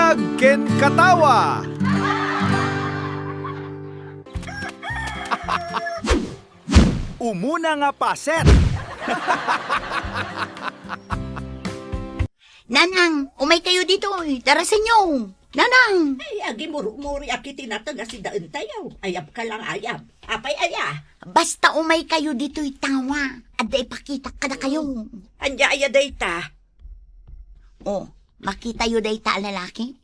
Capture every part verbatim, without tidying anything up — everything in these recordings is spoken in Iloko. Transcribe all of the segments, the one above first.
Agken katawa. Umuna nga paset. Nanang, umay kayo ditoy. Darasenyo. Nanang! Ay, agimurmuri a kiti nateng a sidaentayo. Ayab ka lang, ayab. Apay aya? Basta umay kayo ditoy tawa. Adda ipakitak kadakayo. Ania aya dayta? Oh, makitayo dayta a lalaki?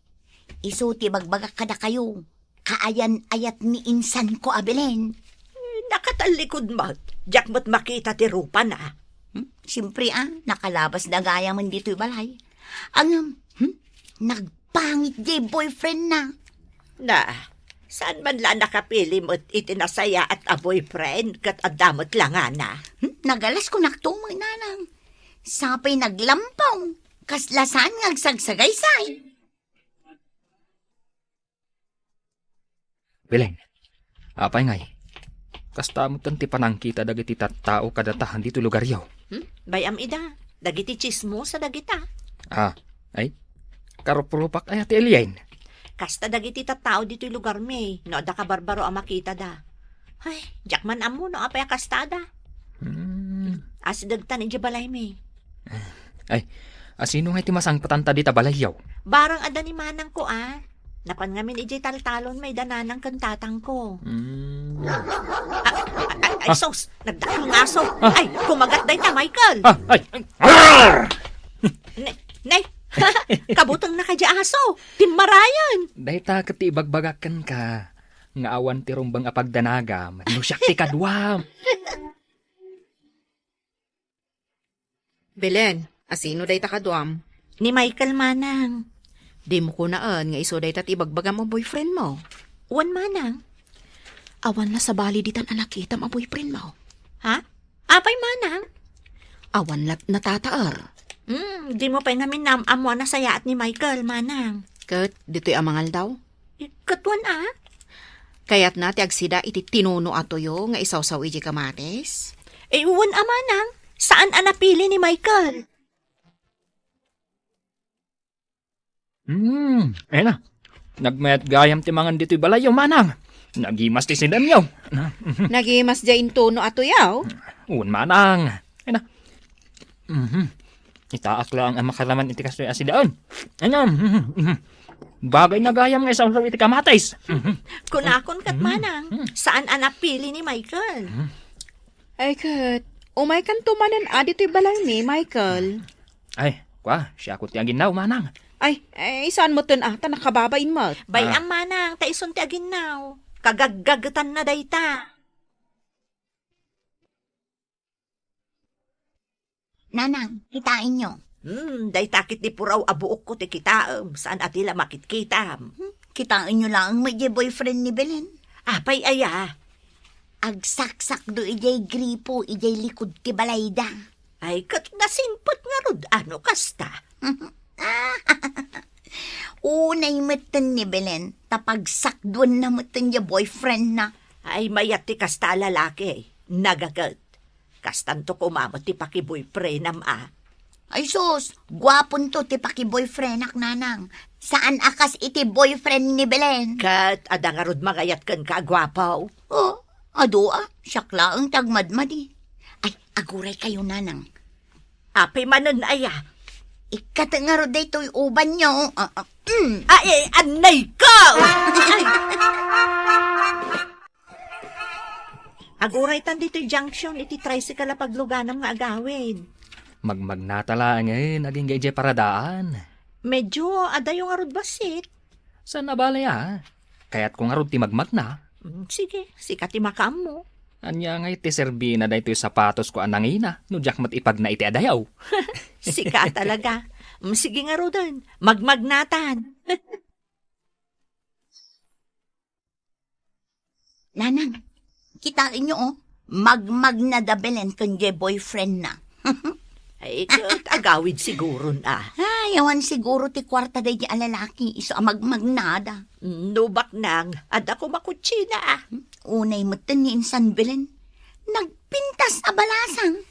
Isu ti bagbagak kadakayo. Kaayan-ayat ni insanko a Belen. Eh, nakatallikod met. Diak met makita ti rupana. Hmm? Siyempre, ah, nakalabas da gayam ditoy balay. Ngem, hmm? Nagpangit diay boyfriend na. Na, saan man la nakapili met iti nasayaat a boyfriend ket adda met langana? Hmm? Nagalas ko naktumo, nanang. Sapay naglampaw. Kasla saan nga agsagsagaysay. Belen, apay ngay? Kasta metten ti panangkita dagiti tattao kadata ditoy lugaryo. Hmm? Bay-am ida, dagiti tsismosa dagita. Ah, ay, karup-rupak aya ti Elian. Kasta dagiti tattao ditoy lugarmi, no adda kabarbaro a makitada. Ay, diak man ammo no apay a kastada. Hmm. Asidegtan idiay balaymi. Ay, asino ngay ti masangpetanta dita balayyo? Barang adda ni manangko, a. Napan ngamin idiay taltalon mayda nanang ken tatangko. Hmm. Ah, ay, ay, ay, sus! Nagdakkel nga aso! Ah. Ay, kumagat dayta, Michael! Ah, ay, ay. Arr! Ne-, nay! Kabutengna kadi aso! Timmarayen! Dayta ket ti ibagbagak kenka, nga awan ti rumbeng a pagdanagam, no siak ti kaduam. Belen, asino dayta kaduam? Ni Michael, manang. Dimo kunaen nga isu dayta ti ibagbagam a boyfriend mo? Wen, manang. Awan la sabali ditan a nakitam a boyfriend mo? Ha? Apay, manang? Awan la natataer. Hmm, dimo pay ngamin naam-ammo a nasayaat ni Michael, manang. Ket ditoy a mangaldaw? Ket wen a? Kayatna ti agsida iti tinuno a tuyo nga isawsaw idiay kamatis? Eh, wen a manang, saan a napili ni Michael. Hmm, ay na. Nagmayat gayam ti mangan ditoy balayyo, manang. Nagimas ti sidemyo. Na, mhm. Nagimas diay intuno a tuyo? Wen, manang. Ay na. Mhm. Itaak laeng a makaraman iti kastoy a sidaen. Ania? Mhm, mhm. Bagayna gayam nga isawsaw iti kamatis. Mhm. Kunakon ket, mm, manang, mm, saan a napili ni Michael? Mm. Ay ket, umaykanto manen a ditoy balaymi, Michael. Ay, kua, siak ti aginnaw, manang. Ay, ay, saan metten a, ta nakababain met. Bay-am, ah, manang, ta isun ti aginnaw. Kagaggagetanna dayta. Nanang, kitaenyo. Hmm, dayta ket ti puraw a buokko ti kitaem, saan a ti la makitkitam. Hmm, kitaenyo laeng met diay boyfriend ni Belen. Apay aya? Agsaksakdo idiay gripo, idiay likud ti balayda. Ay, ket nasingpet ngarud, a no kasta? Unay metten ni Belen, ta pagsakduenna metten diay boyfriendna. Ay, mayat ti kasta a lalaki, nagaget. Kastanto koma met ti pakiboyfriendam a. Ay sus, guaponto ti pakiboyfriendak, nanang. Saan a kas iti boyfriend ni Belen. Ket adda ngarud mangayat kenka a guapo? Oh, adu a, siak laeng ti agmadmadi. Ay, aguray kayo, nanang. Apay manen aya? Ikkatek ngarud daytoy ubanyo. Ah, ah, mm. Ay, ay, anay ko! Ay. Aguraytan ditoy junction iti tricycle a pagluganam nga agawid. Magmagnata laengen agingga idiay paradaan. Medyo adayo ngarud bassit. Saan a bale a? Kayatko ngarud ti magmagna. Mm, sige, sika ti makaammo. Ania ngay ti serbina daytoy sapatosko a nangina no diak met ipagna iti adayo? Sika talaga. Mm, sige ngaruden, magmagnatan. Nanang, kitaenyo, oh, magmagna da Belen ken diay boyfriendna. Ay, ket agawid siguron a. Ay, awan siguro ti kuarta daydi a lalaki, isu a magmagnada. No baknang, adda koma kutsina a. Unay metten ni insan Belen. Nagpintas a balasang.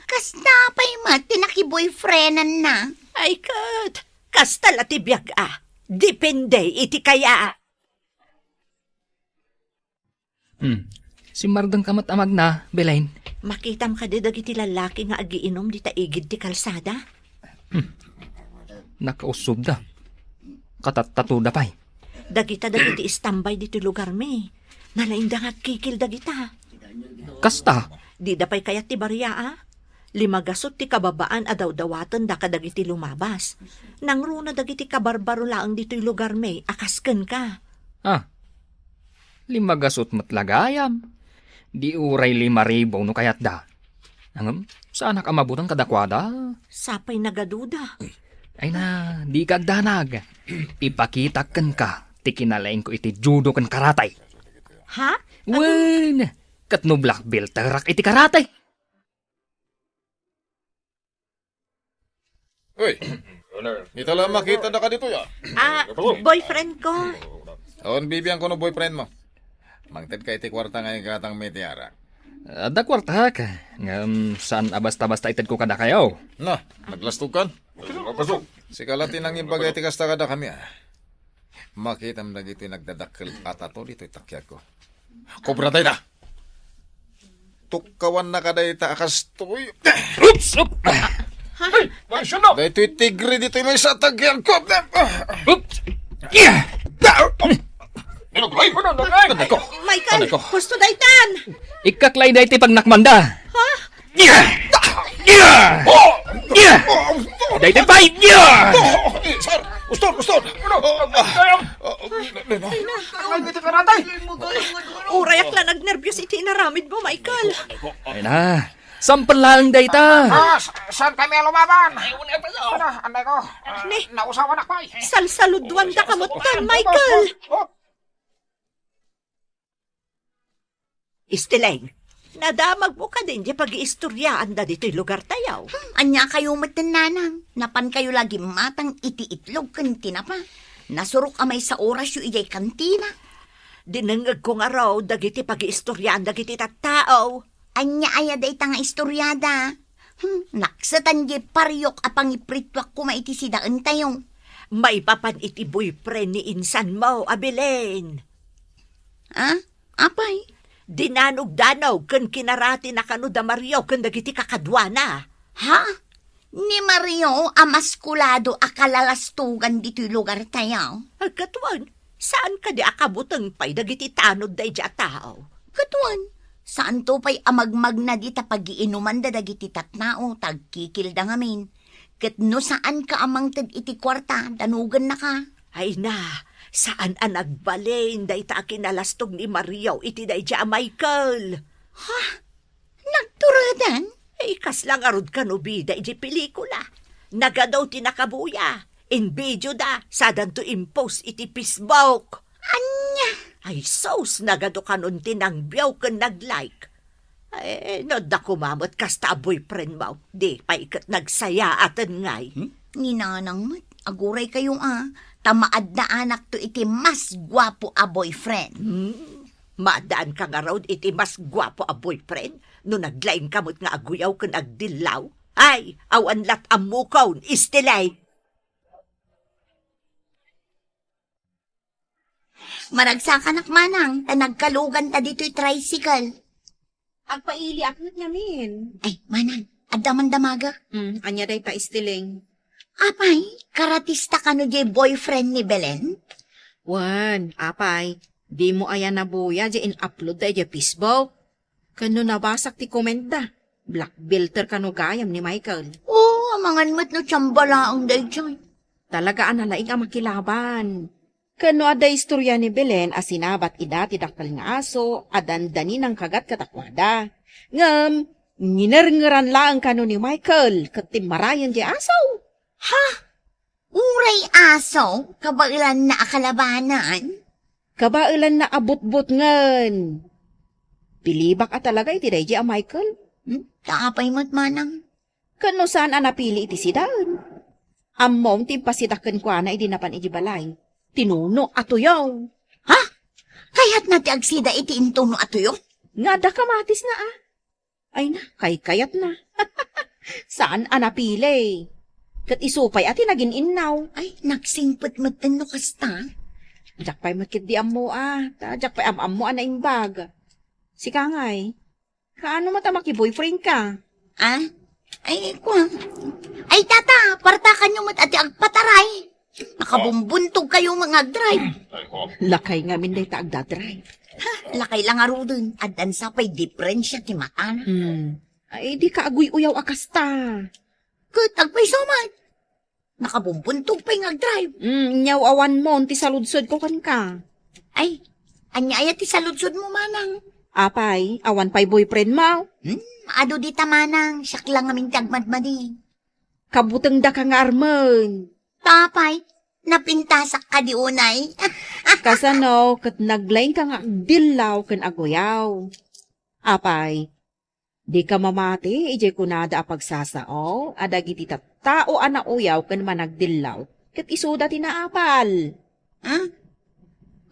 Kasta pay met ti nakiboyfriendanna. Ay, ket, kasta la ti biag a. Depende iti kaya. Hmm. Simmardengka met a magna, Belen. Makitam kadi dagiti lallaki nga agiinom dita igid ti kalsada? Hmm. Nakausubda. Katattatoda pay. Dagita dagiti istambay ditoy lugarmi. Nalainda nga agkikil dagita. Kasta? Dida pay kayat ti bariaa. Limagasut ti kababaan a dawdawatenda kadagiti lumabas. Nangruna dagiti kabarbaro laeng ditoy lugarmi a kas kenka. Ah, limagasut met la gayam. Di uray lima ribu no kayatda. Ngem, saanak a mabuteng kadakuada. Sapay nagaduda. Ay na, dika agdanag. Ipakitak kenka ti kinalaingko iti judo ken karate. Ha? Wen, ket no black belterak iti karate. Uy, ita la makitada kaditoy, ah. Ah, boyfriend ko. On, bibiangko no boyfriend mo. Mangted ka iti kuarta nga igatang mi ti arak. Adda kuartak, ngem saan a basta-basta itedko kadakayo. Na, naglastog kan? Sika la ti nangibaga iti kasta kadakami, ah. Makitam dagiti nagdadakkel a tato ditoy takiagko. Kobra dayta. Tukkawanna kadayta a kastoy. Oops! Op! Hey, maisyon na! Daytoy tigre ditoy maysa a takiagko. Oops! Yeah! Nilagay! Ano, nagay? Anay ko! Michael, Anay ko! Husto daytan! Ikkaklay daytoy pagnakmanda. Ha? Yeah! Yeah! Oh! Yeah! Daytoy pay! Yeah! Oh! Eh, sir! Uston! Uston! Ano? Oh, ah, oh, oh, no, no. Ay, na, ay, na, karate! Uray ak la nagnerbios iti inaramid mo, Michael. Ay na, sampel laeng dayta. Ah, sa-, saan kami lumaban? Ano, anay ko? Ah, ni, nausawan ak pay. Salsaludwan da kamot ton, Michael. Oh, oh. Istileng, nadamagmo kadin di pagiistoryaanda ditoy lugartayo? Hmm, ania kayo met, nanang? Napan kayo la gimmatang iti itlog ken tinapa. Nasurok a maysa orasyo idiay kantina. Dinengngegko ngarud dagiti pagiistoryaanda dagiti tattao. Ania aya dayta nga istoriada? Hmm, naksetan di pariok a pangiprittuak koma iti sidaentayo. Maipapan iti boyfriend ni insanmo a Belen. Ah? Apay? Dinanogdanog ken kinaratina kano da Mario ken dagiti kakaduana. Ha? Ni Mario a maskulado a kalalastogan ditoy lugartayo? Agkatwan, saan kadi a kabuteng pay dagiti tanod daydi a tao? Katwan, saanto pay a magmagna dita pagiinumanda dagiti tattao ta agkikilda ngamin. Ket no saanka a mangted iti kuarta, danogennaka. Ay na, saan a nagbalin dayta a kinalastog ni Mario iti daydi a Michael. Ha? Nagturadan? Ay, kasla ngarud kano bida iti pelikula. Nagadu ti nakabuya. Inbidioda, sadanto impost iti Facebook. Ania? Ay sus, nagadu kanon ti nangbiaw ken nag-like. Eh, no adda koma met kasta a boyfriend mo, di pay ket nagsayaaten ngay. Hmm? Ni nanang met, aguray kayo a, ta maaddaanakto iti mas guapo a boyfriend. Hmm? Maaddaanka ngarud iti mas guapo a boyfriend no naglaingka met nga aguyaw ken agdillaw? Ay, awan lat ammokon, istilay! Maragsakanak manang, ta nagkaluganta ditoy tricycle. Agpailiak met ngamin. Ay, manang, adda man damaga. Hmm, ania dayta, Istileng? Apay, karatista kano diay boyfriend ni Belen? Wen, apay, dimo aya nabuya diay in-upload da idiay Facebook? Ken no nabasak ti comment da, black belter kano gayam ni Michael. Oo, amangan met no tsamba laeng daytoy. Talaga a nalaing a makilaban. Ken no adda istorya ni Belen a sinabat ida ti dakkel nga aso a dandani nangkagat kadakuada. Ngem, nginerngeran laeng kano ni Michael ket timmarayen diay aso. Ha? Uray aso, kabaelanna a kalabanan? Kabaelanna a butbutngen. Pilibak a talaga iti daydi a Michael. Hmm? Ta apay met manang? Ken no saan a napili iti sidaen. Ammom ti impasida kenkuana idi napan iti balay. Tinuno a tuyo. Ha? Kayatna ti agsida iti intuno a tuyo? Nga adda kamatisna a. Ay na, kaykayatna. Saan a napili. Ket isu pay a ti nagin-innaw. Ay, nagsingpet metten no kasta. Diak pay met ketdi ammo a, ta diak pay am-ammo a naimbag. Sika ngay, kaano met a maki-boyfriend ka? Ah? Ay, kwa. Ay, tata, partakanyo met a ti agpataray. Nakabumbuntog kayo nga agdrive. Lakay ngamin dayta agdadrive. Ha, lakay la ngaruden. Addan sa pay diferensia ti matana. Hmm. Ay, di ka aguy-uyaw a kasta. Ket agpayso met. Nakabumbuntog pay nga agdrive. Hmm, nyaw awan mo, ti saludsodko kenka. Ay, ania aya ti saludsodmo, manang? Apay, awan pay boyfriend mo? Hmm, adu dita, manang, siak la ngamin ti agmadmadi. Kabutengdaka nga armen. Apay, napintasak kadi unay. Kasano ket naglaingka nga agdillaw ken aguyaw? Apay, dika mamati idiay kunada a pagsasao a dagiti tattao a nauyaw ken managdillaw ket isuda ti naapal. Ha?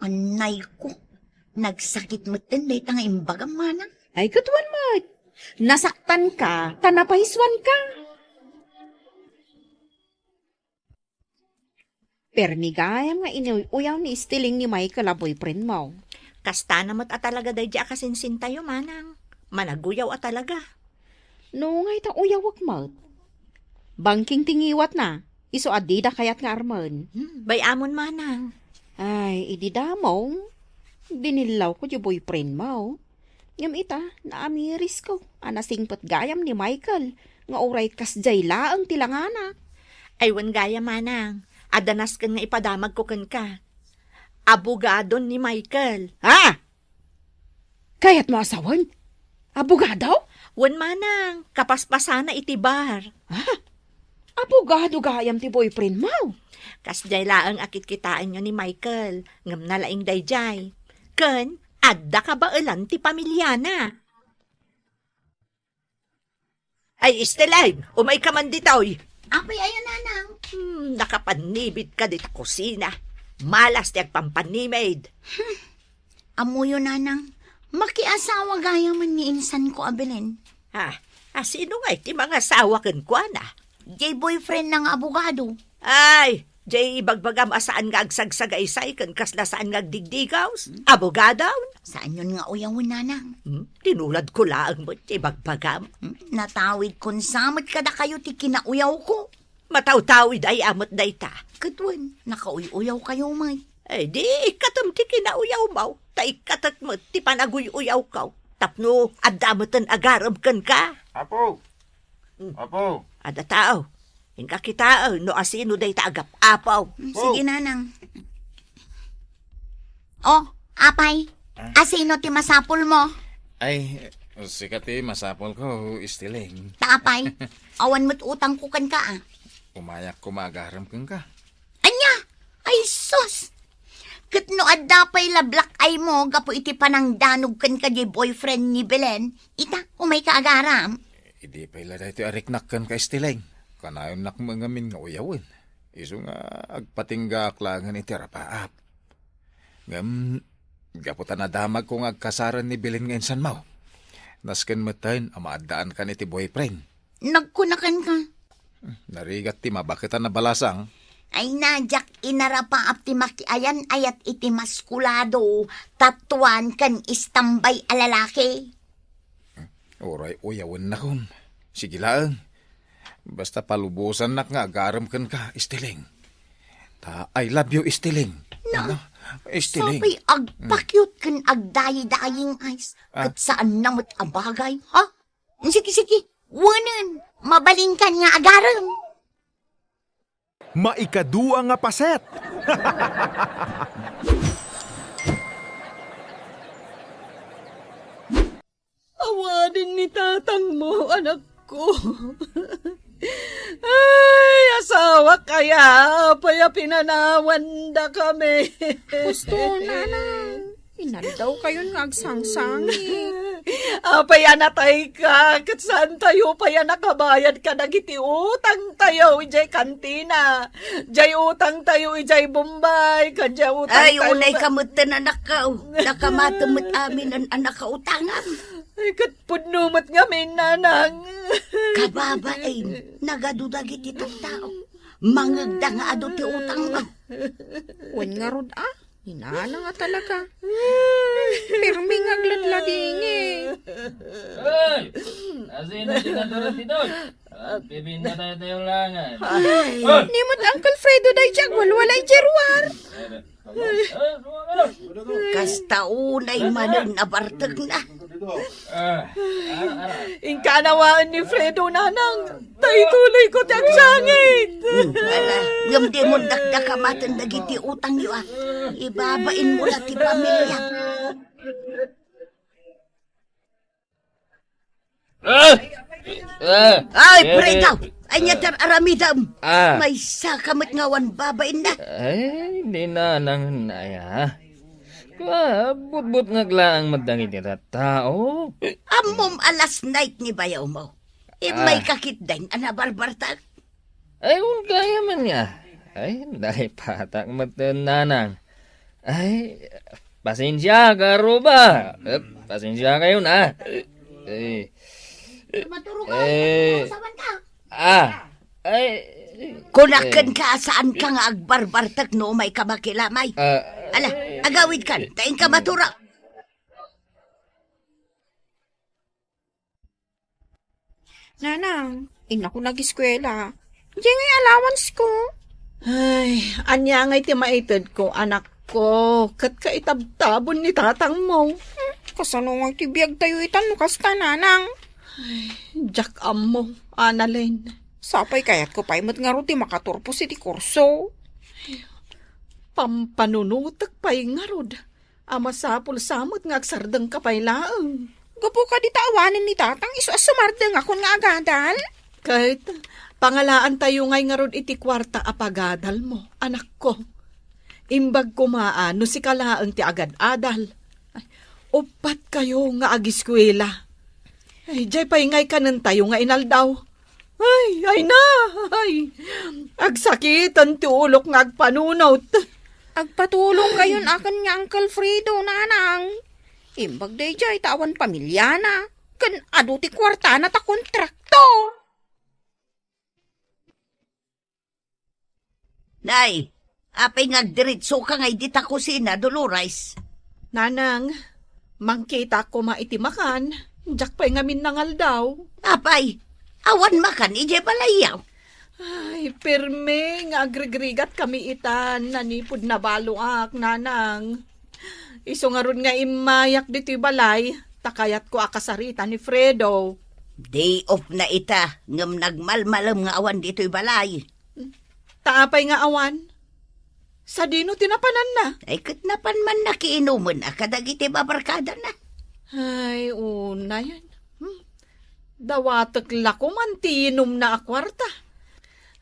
Anayko, nagsakit metten dayta nga imbagam, manang. Ay, ket wen met. Nasaktanka, ta napaisuanka. Permi gayam nga inuy-uyaw ni Estiling ni Michael a boyfriend mo. Kastana met a talaga daydi a kasinsintayo, manang. Managuyaw a talaga. No, ngay ta uyawek met. Bangking ti ngiwatna, isu a dida kayat nga armen. Hmm, bay-amon, manang. Ay, idi damong, dinillawko ti boyfriend mo. Ngem ita, naamirisko a nasingpet gayam ni Michael nga uray kasdiay laeng ti langana. Ay, wen gayam, manang, adda nasken nga ipadamagko kenka. Abogadon ni Michael. Ha? Kayatmo a sawen? Abogado? Wen, manang, kapaspasana iti bar. Ha? Abogado gayam ti boyfriend mo? Kasdiay laeng a kitkitaenyo ni Michael, ngem nalaing daydiay. Ken adda kabaelan ti pamiliana. Ay, Esteline, umayka man ditoy. Apay aya, nanang? Hmm, nakapannibit ka dit kusina. Malas ti agpampannimid. Ammoyo, nanang, makiasawa gayam ni insanko a Belen. Ah, a sino ngay ti mangasawa kenkuana? Jay boyfriend na nga abogado. Ay, jay ibagbagam a saan nga agsagsagaysay ken kasla saan nga agdigdigaws? Hmm? Abogado? Saanyon nga uyawen, nanang? Hmm? Tinuladko laeng met jay ibagbagam. Hmm? Natawidkon sa met kadakayo ti kinauyawko. Matawtawid aya met dayta. Ket wen, nakauy-uyaw kayo met. Eh, di ikkatem ti kinauyawmo, ta ikkatek met ti panaguy-uyawko. Tapno adda meten agarem kenka. Apo! Hmm. Apo! Adda tao. Inka kitaen no asino dayta agap-apaw. Hmm, sige, nanang. Oh, apay, ah, asino ti masapulmo? Ay, sika ti masapulko, Estiling. Ta apay, awan met utangko kenka, ah. Umayak koma agarem kenka. Ania? Ay, sus! Ket no adda pay la black eye mo gapu iti panangdanog kenka jay boyfriend ni Belen, ita, umayka agarem. Idi pay la daytoy a riknak kenka, Estiling. Kanayonnak met ngamin nga uyawen. Isu nga agpatinggaak laengen iti rapaap. Ngem, gapu ta nadamagko nga agkasaren ni Belen nga insanmo, nasken meten a maaddaankan iti boyfriend. Nagkunakan ka. Narigat ti mabaket a nabalasang. Ay na, diak inarapaap ti makiayan-ayat iti maskulado, tatuan ken istambay a lalaki. Uray uyawennakon. Sige laeng. Basta palubosannak nga agarem kenka, Estiling. Ta, I love you, Estiling. Na, ano? Estiling. Sapay agpakyot ken agdayidaying ice. Ah. Ket saan na met a bagay, ha? Sige, sige. Wenen, mabalinkan nga agarem. Maikadua nga paset. Awanen ni tatangmo, anakko. Ay, asawa kaya, apay a pinanawandakami. Husto, nanang. Inaldaw kayon nga agsangsangit. Apay a natayka, ket saantayo pay a nakabayad kadagiti utangtayo idiay kantina. Diay utangtayo idiay Bombay, ken diay utangtayo. Ay, unay ka met ten, anakko. Nakamatem met amin an-, a nakautangam. Ay, ket pudno met ngamin, nanang. Kababain, nagadu dagiti tattao. Mangegda nga adu ti utangmo. Wen ngarud, a? Ni nanang a talaga. Pirmi nga agladladingit. Hoy! Asino ti natural ditoy? Agpipinda tayo tayo langan. Ay. Hoy! Ni met Uncle Fredo daydi agwalwala idiay ruar. Kasta unay manen a bartekna. Ah, ah, ah. Inka anawaen ni Fredo, nanang. Ta ituloyko ti agsangit. Hmm, ala, ngem dimon dakdakamaten dagiti utangyo, a. Ibabainmo la ti pamilia. Ah! Ah! Ay, Fredo! Ania ti ar-aramidem? Ah. Maysaka met nga awan babainna. Ay, di nanang aya. Kua, butbutngek laeng met dagiti tattao. Ammom a last night ni bayawmo. Immayka ketdin a nabarbartek? Ay, wen kaya man nga. Ay, naipatak met, nanang. Ay, pasensiaka, Ruba. Eh, pasensiakayon, a. Eh. Maturog ka, eh, maturog ka, sawan ka. Ah. Ay. Kunak kenka, saanka nga agbarbartek no umayka makilamay. Ah. Ala, agawidkan, ta inka maturog. Nanang, innako nagiskuela. Diay ngay allowance ko. Ay, ania ngay ti maitedko, anakko? Ket kaitabtabon ni tatangmo. Hmm, kasano ngay ti biagtayo itan no kasta, nanang? Ay, diak ammo, Annalyn. Sapay kayatko pay met ngarud ti makaturpos iti kurso. Pampanunotek pay ngarud. A masapul sa met nga agsardengka pay laeng. Gapu kadi ta awanen ni tatang isu a sumardengakon nga agadal? Ket pangalaantayo ngay ngarud iti kuarta a pagadalmo, anakko. Imbag koma a no sika laeng ti agad-adal. Ay, uppatkayo nga agiskuela. Ay, diay pay ngay kanentayo nga inaldaw. Ay, ay na! Ay, agsakiten ti ulok nga agpanunot. Agpatulongkayon a ken ni Uncle Fredo, nanang. Imbag daydiay ta awan pamiliana, ken adu ti kuartana ta kontraktor. Nay, apay nga agdiretsoka ngay dita kusina, Dolores? Nanang, mangkitak koma iti makan. Diak pay ngamin nangaldaw. Apay, awan makan idiay balayyo? Ay, pirmi nga agrigrigatkami itan, nanipud nabaloak, nanang. Isu ngarud nga immayak ditoy balay, ta kayatko a kasarita ni Fredo. Day off na ita, ngem nagmalmalem nga awan ditoy balay. Ta apay nga awan? Sadino ti napananna? Ay, ket napan man nakiinumen a kadagiti babarkadana. Ay, unayen. Hmm. Dawatek la koman ti inumna a kuarta.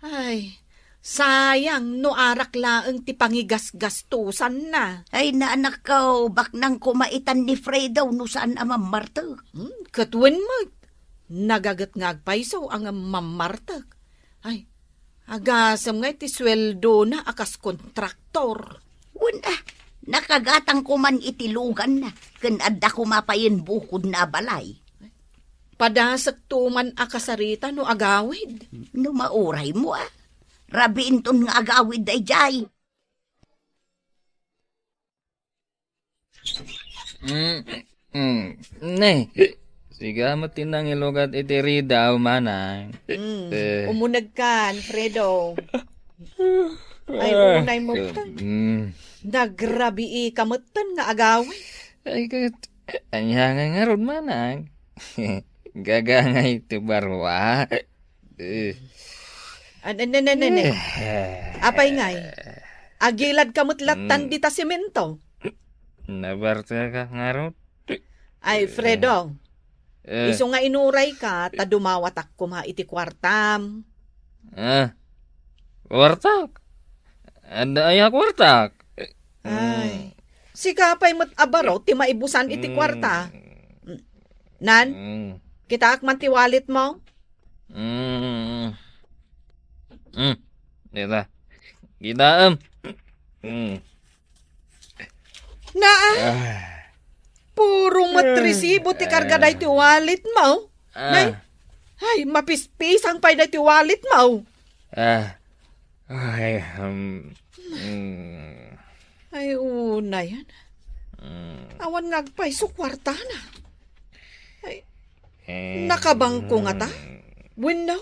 Ay, sayang no arak laeng ti pangigasgastosanna. Ay, naanakko, baknang koma itan ni Fredo no saan a mammartek. Hmm, ket wen met, nagaget nga agpayso a ngem mammartek. Ay, agasem ngay ti sueldona a kas kontraktor. Wen a, nakagatang koman iti luganna, ken adda koma payen bukodna a balay. Padasekto man a kasarita no agawid. No mauraymo a, rabiinton nga agawid daydiay. Mm, mm. Ne, sika met ti nangilugat iti ridaw, manang. Mm, eh. Umunegkan, Fredo. Ay, eh, unay mo ka. Mm. Nagrabii ka metten nga agawid. Ay, ket, ania nga ngarud, manang? Gagangay ti barua. Eh. An-, an-, an-, an-, an-, eh. Apay ngay? Agilad ka met lattan dita semento. Nabartekak ngarud. Ay, Fredo. Eh. Isu nga inuray ka, ta dumawatak koma iti kuartam. Ah. Kuartak? Adda aya kuartak? Ay. Mm. Sika pay met a baro ti maibusan iti kuarta. Mm. Nan? Mm. Kitaak man ti wallet mo? Mm. Mm. Dita. Kitaem. Mm. Naa? Ah. Puro met resibo ti karga daytoy wallet mo. Ah. Nay, ay, mapispisang pay daytoy wallet mo. Ah. Ay, um, mm. Ay, unay. Mm. Awan nga agpayso kuartana. Ay, eh, nakabangko ngata? Mm. Wenno,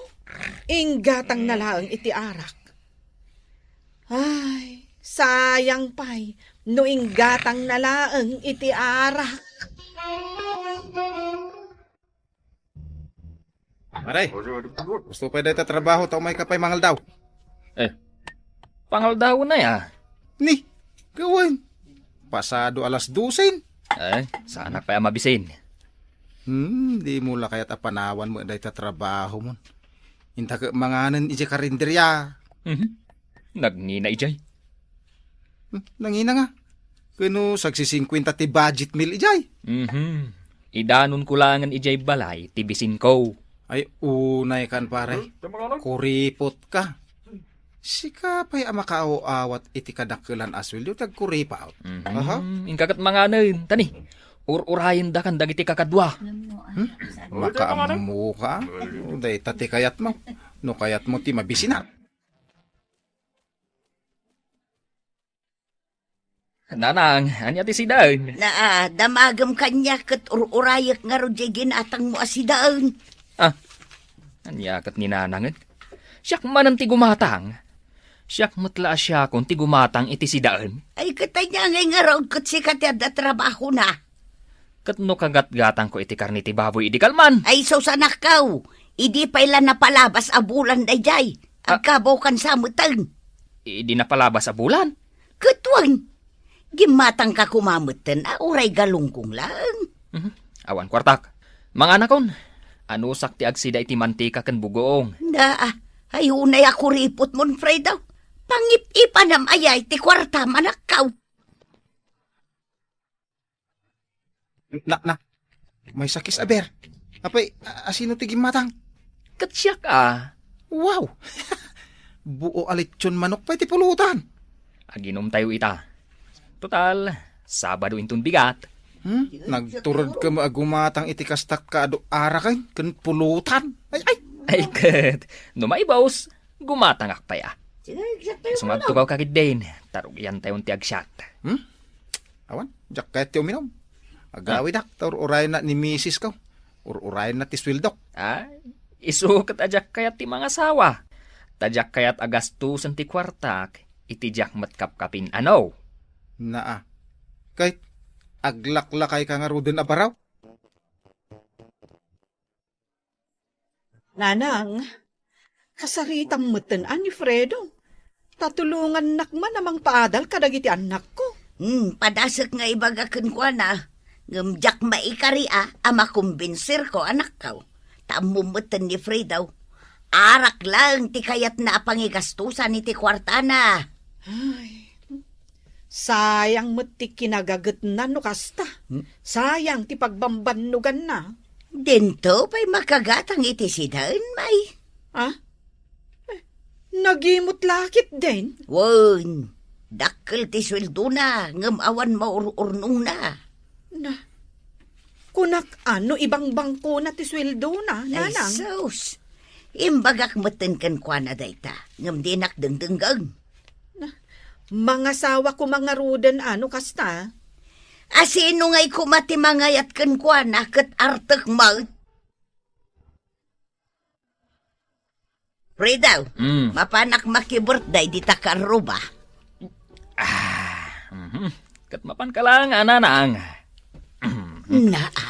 inggatangna laeng iti arak. Ay, sayang pay no inggatangna laeng iti arak. Pare, gusto pay dayta trabaho ta umayka pay mangaldaw. Eh, pangaldaw na ya. Ni, gawen. Pasado alas dosen. Eh, saanak pay a mabisin. Hmm, dimo la kayat a panawan met dayta trabahomon. Intak manganen idiay karinderya. Mhm. Nagngina idiay. Hmm, nangina nga. Ken no sagsisingkuenta ti budget meal idiay. Mhm. Idanonko laengen idiay balay ti bisinko. Ay, unay kan, pare. Kuripot ka. Sika pay a makaaw-awat iti kadakkelan a sueldo ti agkuripot. Mhm. Aha. Inka ket manganen, tani. Ur-urayendakan dagiti kakadua. Hmm? Makaammo ka? Dayta ti kayatmo. No kayatmo ti mabisinak. Nanang, ania ti sidaen? Naa, damagem kaniak ket ur-urayek ngarud diay ginatangmo a sidaen. Ah, ania ket ni Nanangen? Siak manen ti gumatang. Siak met la a siakon ti gumatang iti sidaen. Ay, ket ania ngay ngarud ket sika ti adda trabahona? Ket no kagatgatangko iti karne ti baboy idi kalman? Ay, sus, anakko, idi pay la napalabas a bulan daydiay. Ah. Agkabawkan sa meten. Idi napalabas a bulan? Ket wen, gimmatangka koma meten a uray galunggong laeng. Mhm. Awan kuartak. Manganakon, anusak ti agsida iti mantika ken bugoong. Naa, ay unay a kuripotmon, Fredo. Pangip-ipanam aya ti kuartam, anakko. Na, na. Maysa kes a beer. Apay, a-, asino ti gimmatang? Ket siak a. Wow! Buo a lechon manok pay ti pulutan. Aginumtayo ita. Total, Sabado inton bigat. Hmm? Nagturedka met a gumatang iti kastak ka adu araken ken pulutan. Ay, ay! Ay, ket, no maibus, gumatangak pay a. Sige, exacto yung Sumagtugaw ka ketdin, ta rugiantayon ti agsiat. Hmm? Awan, diak kayat ti uminum. Agawidak, ta ur-urayenna ni misis ko. Ur-urayenna ti sueldok. Ay, isu ket a diak kayat ti mangasawa. Ta diak kayat a gastusen ti kuartak, iti diak met kapkapin, ano? Naa. Ket, aglaklakayka ngaruden a baraw? Nanang, kasaritam metten a ni Fredo. Ta tulongannak man a mangpaadal kadagiti annakko. Hmm, padasek nga ibaga kenkuana, ngem diak maikari a, a makumbensirko, anakko. Ta ammom metten ni Fredo, arak laeng ti kayatna a pangigastusan iti kuartana. Ay, sayang met ti kinagagetna no kasta. Hmm? Sayang ti pagbambannoganna. Dinto pay makagatang iti sidaen, may. Ah? Eh, nagimut la ketdin? Wen, dakkel ti sueldona, ngem awan maur-urnongna. Na, kunak a no ibangbangkona ti sueldona, Ay, Nanang. Sus! Imbagak metten kenkuana dayta, ngem dinak dengdenggen. Na, mangasawa koma ngaruden a no kasta? A sino ngay koma ti mangayat kenkuana ket artek met? Fredo, Mm. mapanak maki-birthday dita karruba. Ah, mhm. Ket mapanka laeng a, Nanang. Naa,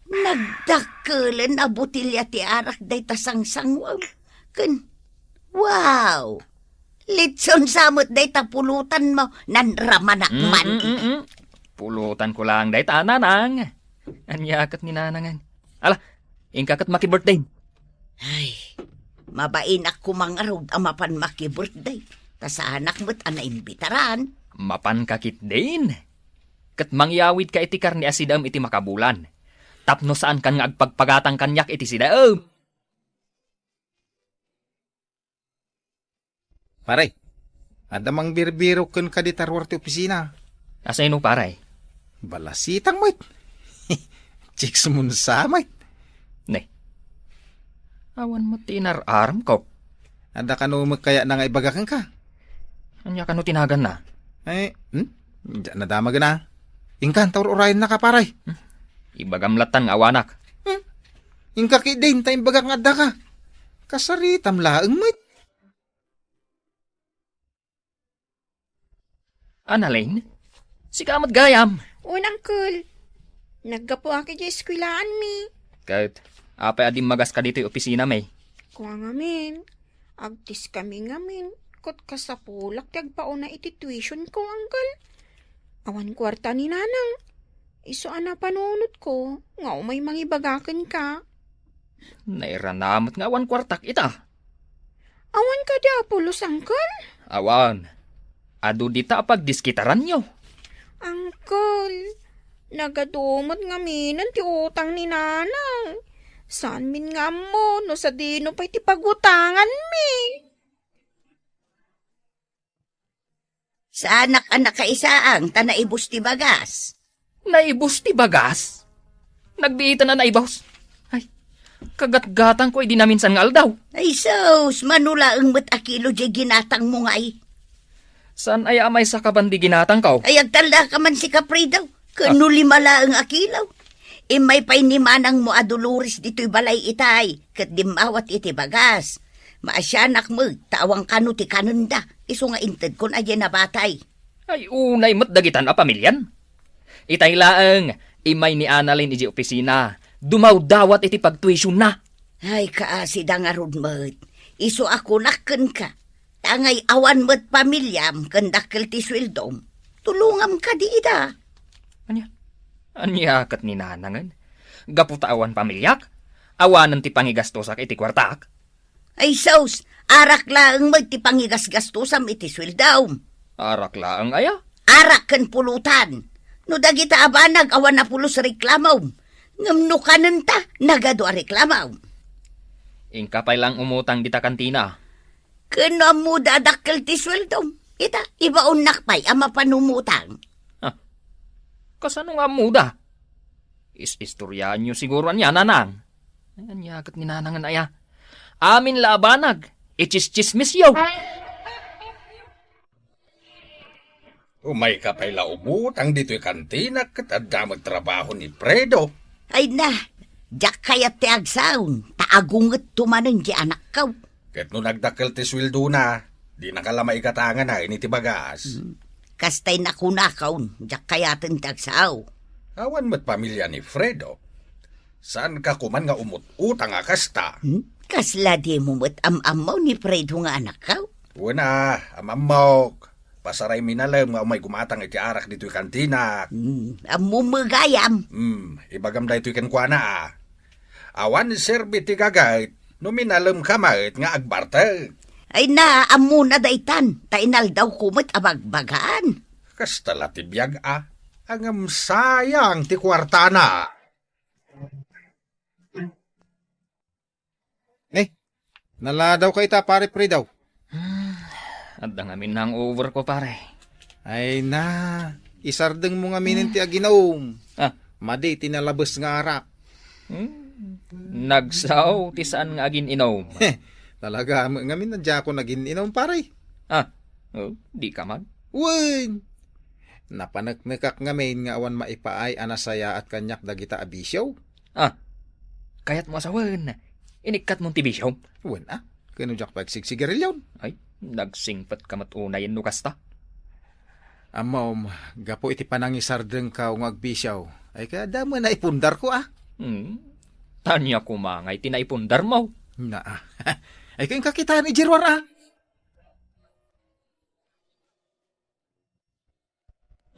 nagdakkelen a botelya ti arak dayta sangsanguem. Ken, wow! Litson sa met dayta pulutanmo, nanramanak man. Mm, mm, mm. Pulutanko laeng dayta, Nanang. Ania ket ni Nanangen? Ala, inka ket maki-birthday. Ay, mabainak koma ngarud a mapan maki-birthday. Ta saanak met a naimbitaran. Mapanka ketdin. Ket mangyawidka iti karne a sidaem iti makabulan. Tapno saankan nga agpagpagatang kaniak iti sidaem. Pare, adda mangbirbirok kenka dita ruar ti opisina. Asino, pare? Balasitang met. Chicks mo sa met. Ne. Awan met ti inar-aramko. Adda kano met kayatna nga ibaga kenka? Ania kano ti naganna? Eh, hmm? Diak nadama gana. Inka, anta ur-urayennak, pare. Hmm? Ibagam lattan nga awanak. Hmm? Inka ketdin, ta imbagak nga addaka. Kasaritam laeng met. Annalyn? Sika met gayam? Wen, Uncle. Naggapuak idiay eskuelaanmi. Ket, apay a dimmagaska ditoy opisinami? Kua ngamin, agtiskami ngamin, ket kasapulak ti agpauna iti tuitionko, Uncle. Awan kuarta ni Nanang. Isu a napanunotko nga umay mangibaga kenka. Nairana met nga awan kuartak ita. Awan kadi a pulos, Uncle? Awan. Adu dita a pagdiskitaranyo. Uncle, nagadu met ngaminen ti utang ni Nanang. Saanmin nga ammo no sadino pay ti pagutanganmi. Saanak a nakaisaang ta naibus ti bagas. Naibus ti bagas? Nagbiitan a naibus? Ay, kagatgatangko idi naminsan nga aldaw. Ay sus, mano laeng met a kilo diay ginatangmo ngay. Saan aya a maysa ka ban di ginatangko? Ay, agtallaka man sika, Fredo. Ken no lima laeng a kilo. Immay pay ni manangmo a Dolores ditoy balay itay, ket dimmawat iti bagas. Maasianak met, ta awan kano ti kanenda, isu nga intedkon a diay nabatay. Ay, unay met dagitan a pamilian. Itay laeng, immay ni Annalyn idiay opisina, dumawdawat iti pagtuisionna. Ay, kaasida ngarud met. Isu a kunak kenka. Ta ngay awan met pamiliam ken dakkel ti sueldom, tulongam kadi ida. Ania? Ania ket ni Nanangen? Gapu ta awan pamiliak, awanen ti pangigastosak iti kuartak? Ay sus, arak laeng met ti pangigasgastosam iti sueldom. Arak laeng aya? Arak ken pulutan. No dagita a banag awan a pulos reklamom. Ngem no kanenta, nagadu a reklamom. Inka pay laeng umutang dita kantina. Ken no ammoda a dakkel ti sueldom, ita, ibaonnak pay a mapan umutang. Ah, kasano nga ammoda? Is-istoryaanyo siguro ania, Nanang? Ay, ania ket ni Nanangen aya? Amin la a banag, itsistsismisyo. Umayka pay la umutang ditoy kantina ket adda met trabaho ni Fredo. Ay na, diak kayat ti agsaon, ta agungetto manen ti anakko. Ket no nagdakkel ti sueldona, dinaka la maigatangana iti bagas. Hmm. Kastay nakunakon, diak kayaten ti agsao. Awan met pamilia ni Fredo. Saanka koman nga umut-utang a kasta? Hmm? Kasla dimo met am-ammo ni Fredo nga anakko? Wen a, am-ammok. Pasaraymi nalem nga umay gumatang iti arak ditoy kantinak. Hmm, ammom met gayam. Hmm, ibagam daytoy kenkuana a. Awan serbi ti gaget no minalemka met nga agbartek. Ay na, ammona daytan, ta inaldawko met a bagbagaan. Kasta la ti biag a, ngem sayang ti kuartana. Eh, naladawka ita, Pare Fredo. Hmm, adda ngamin hangover ko, pare. Ay na, isardengmo ngamin ti aginom. Ah. Madi ti nalabes nga arak. Hmm, nagsao ti saan nga agin-inom. Talaga, am-, ngamin na diakon agin-inom, pare. Ah, oh, di ka man? Wen! Napaneknekak ngamin nga awan maipaay a nasayaat kaniak dagita a bisio. Ah, kayatmo a sawen, inikkatmon ti bisiom? Wen a, ken no diak pagsigsigarilyon. Ay, nagsingpetka met unayen no kasta. Ammom, gapu iti panangisardengko nga agbisio, ay kaya damo naipundarko a. Hmm, tania koma ngay ti naipundarmo. Naa. Ay kaya kakitaan idiay ruar a.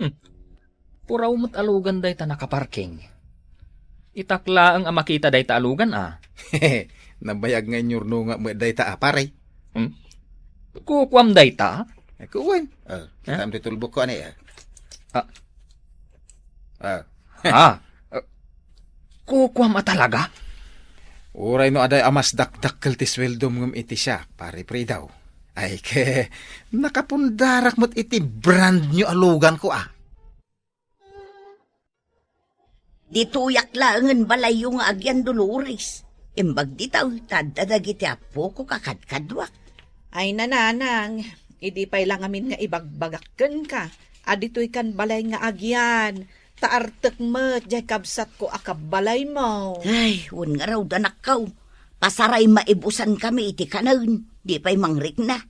Hmm. Puraw met a lugan dayta nakaparking. Itak laeng a makita dayta a lugan a. Nabayag nga inyurnonga met dayta a, pare. Hmm? Kukuam dayta? Ay, kuwan. Ah, kitaem ti tulbok ko, ani, ah. Ah. Ah. Ah. Eh, kukuam a talaga? Uray no aday a mas dakdakkel ti sueldom ngem iti siak, Pare Fredo. Ay, ke, nakapundarak met iti brand new a lugan ko, ah. Ditoyak laengen balayyo nga agyan, Dolores. Imbag dita, ta adda dagiti appoko kakadkaduak. Ay, nanang, idi pay la ngamin nga ibagbagak kenka, a ditoy kan balay nga agyan, ta artek met jay kabsatko a kabbalaymo. Ay, wen ngarud, anakko. Pasaray maibusankami iti kanen, di pay mangrikna.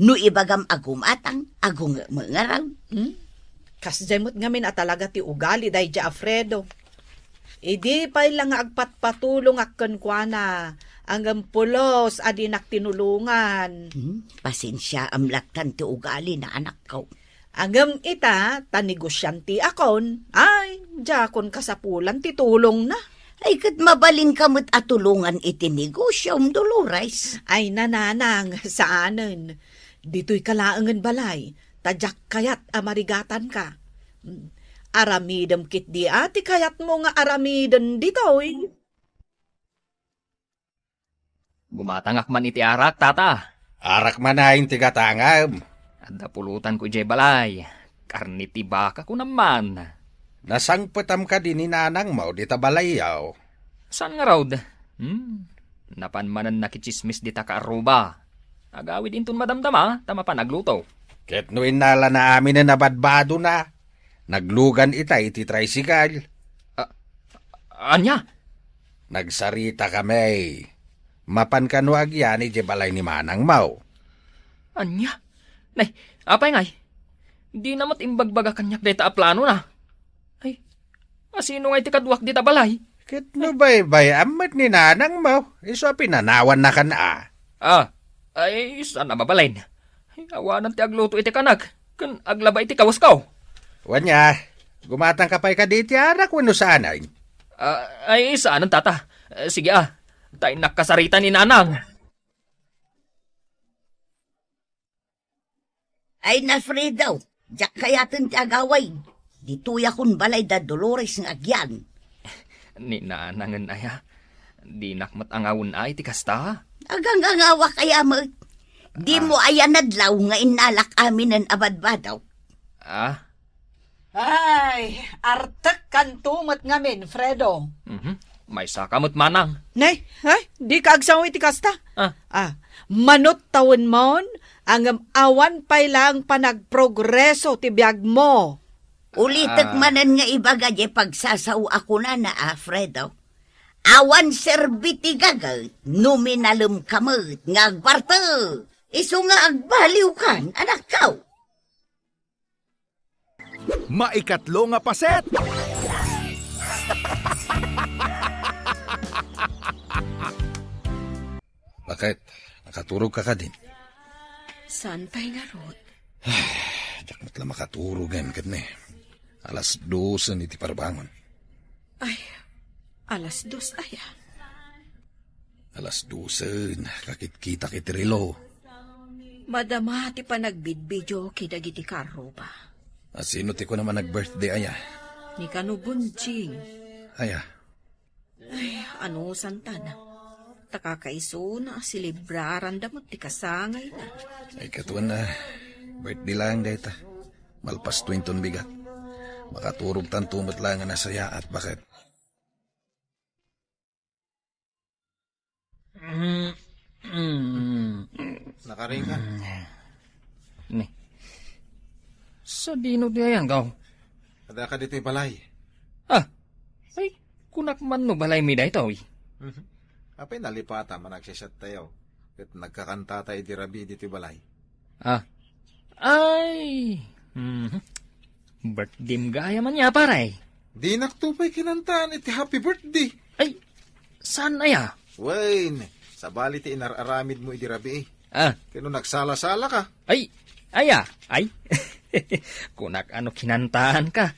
No ibagam a gumatang, agungem ngarud. Hmm? Kasdiay met ngamin a talaga ti ugali daydi Alfredo. Idi pay la nga agpatpatulongak kenkuana, ngem pulos a dinak tinulongan. Hmm? Pasensiaam lattan ti ugalina, anakko. Ngem ita, ta negosiantiakon, ay, diakon kasapulan ti tulongna. Ay, ket mabalinka met a tulongan iti negosiom, Dolores. Ay, nanang, saanen. Ditoyka laengen balay, ta diak kayat a marigatanka. Aramidem ketdi a ti kayatmo nga aramiden ditoy. Gumatangak man iti arak, tata. Arak man ayan ti gatangam. Adda pulutanko idiay balay. Karne ti baka, kunam man. Nasangpetam kadi ni nanangmo dita balayyo? Saan ngarud? Hmm. Napan manen nakitsismis dita kaarruba. Agawid inton madamdama, ta mapan agluto. Ket no innalana aminen a badbadona, naglugan ita iti tricycle. A-, ania? Nagsaritakami. Mapan kano agyan idiay balay ni manangmo. Ania? Nay, apay ngay? Dina met imbagbagakan kaniak dayta a planona. Ay, asino ngay ti kaduak dita balay? Ket no baybay-am met ni nanangmo, isu a pinanawannakan a. Ah, ay, saan a mabalin? Ay, awanan ti agluto iti kanak, ken aglaba iti kawasko. Wen aya, gumatangka pay kadi iti arak wenno saanen? Ah, ay, saanen, tata. Eh, sige, ah. Ta innak kasarita ni nanang. Ay, Alfredo, diak kayaten ti agawid. Ditoyakon balay da Dolores nga agyan. Ni nanangen aya, dinak met angawen a iti kasta. Agangangawak aya met. Dimo Ah. aya nadlaw nga innalak aminen a badbadok? Ah, Ay, artekkanto met ngamin, Fredo. Mhm. Maysaka met manang. Nay, ay, dika agsango iti kasta. Ah. Ah, manut tawenmon, ngem awan pay laeng panagprogreso ti biagmo. Ulitek Ah. manen nga ibaga diay pagsasao a kunana, a, Fredo. Awan serbi ti gaget no minalemka met nga agparte. Isu nga agbaliwkan, anakko. Maikatlo nga paset. Bakit? Nakaturogka kadin? Saan pay ngarud? Diak met la makaturog ngem ket ne. Alas dosen iti parbangon. Ay, alas dos aya. Alas dosen, kakitkitak iti relo. Madama ti panagbidbidioki dagiti karruba. A, sino ti kunam a nag-birthday aya? Ni kano Bunjing. Aya? Ay, ano, Santana? Ta kakaisuna a selebraranda met ti kasangayna. Ay, katuan a birthday laeng dayta. Malpasto inton bigat. Makaturogtanto met laeng a nasayaat, baket. Nakaring ka? Ni. Sadino ti ayankaw? Adda ka ditoy balay. Ah, ay, kunak man no balaymi daytoy. Mhm. Apay nalipata man agsiset tayo. Ket nagkakanta tayo di rabii ditoy balay. Ah. Ay. Mhm. Birthdayem gayam aya, pare. Dinak to pay kinantaan iti happy birthday. Ay, saan aya? Wen, sabali ti inar-aramidmo idi rabii. Ah. Ket no nagsala-sala ka. Ay, aya, ay. Kunak ano kinantaan ka.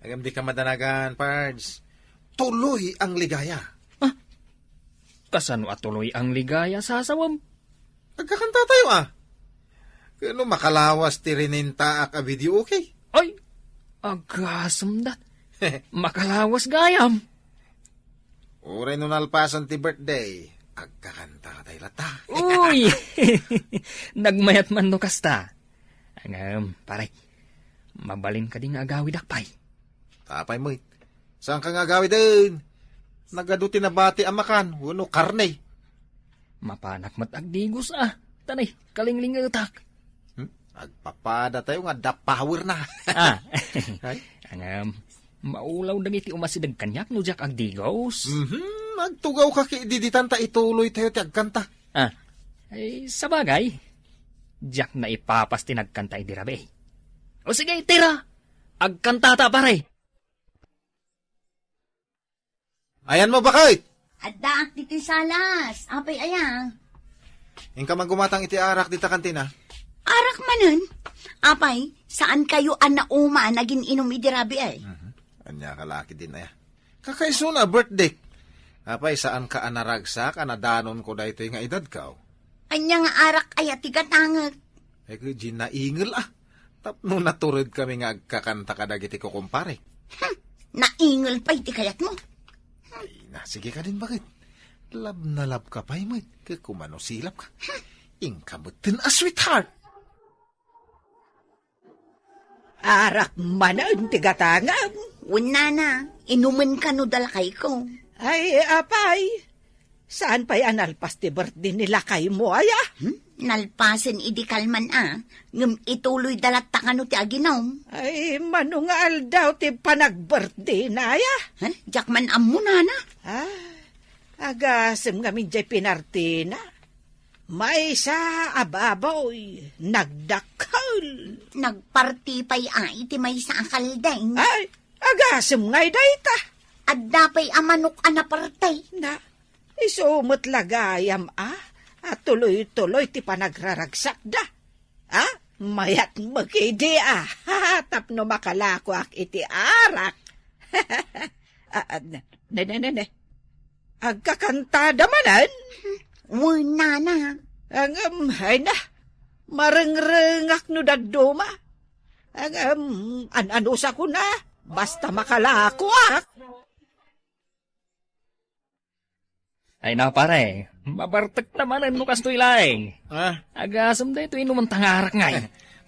Agam di ka madanagan, Pards. Tuloy ang ligaya. Ah, kasano a tuloy ang ligaya, sasawem? Agkakanta tayo, ah. Kano makalawas ti rinintaak a video, okay? Ay, agasem dat. Makalawas gayam. Uray no nalpasan ti birthday, agkakanta tayo latta. Uy! Nagmayat man no kasta. Ngem, pare, mabalin kadi nga agawidak pay? Apay met. Saanka nga agawiden? Nagadu ti nabati a makan, wenno karne. Mapanak met agdigos a. Tanay, kalinglingetak. Hmm? Agpapada tayo nga adda power na. Ah. Ay? Ngem, maulaw dagiti umasideg kaniak no diak agdigos. Mhm, agtugawka ketdi ditan ta ituloy tayo ti agkanta. Ah. Ay, sabagay. Diak naipapas ti nagkanta idi rabii. O sige, tira. Agkantata, pare. Ayanmo, baket? Addaak ditoy salas. Apay aya? Inka man gumatang iti arak dita kantina. Arak manen? Apay, saankayo a nauman a gin-inum idi rabii? Mhm. Ania ka la ketdin aya? Kakaisuna a birthday. Apay, saanka a naragsak a nadanonko daytoy nga edadko? Ania nga arak aya ti gatangek? Ay, ket naingel a. Tapno naturedkami nga agkakanta kadagiti kukumpare. Hmm, naingel pay ti kayatmo. Ay, na, sige kadin, baket? Love na love ka pay met, ket kumano silapka. Hmm, inka metten a sweetheart. Arak manen ti gatangem. Wen nana, inumenka no da lakayko. Ay, apay, saan pay a nalpas ti birthday ni lakaymo, aya? Hmm? Nalpasen idi kalman a, ngem ituloyda latta kano ti aginum. Ay, mano nga aldaw ti panag-birthday na, aya? Huh? Diak man ammo, nana. Ah, agasem ngamin jay pinartina. Maysa a baboy, nagdakkel. Nagparti pay a iti maysa a kaldeng. Ay, agasem ngay dayta. Adda pay a manok a naparti. Na, isu met la gayam a, a tuloy-tuloy ti panagraragsakda. A, mayat met idi a, tapno makalakoak iti arak. Ah, ah, ne, ne, ne, ne, ne. Agkakantada manen? Wen, nana. Ngem, ay na, marengrengak no dadduma. Ngem, an-anusakon a, basta makalakoak. Ay na, pare, mabartekta manen no kastoy laeng. Ah? Agasem daytoy inumenta nga arak ngay.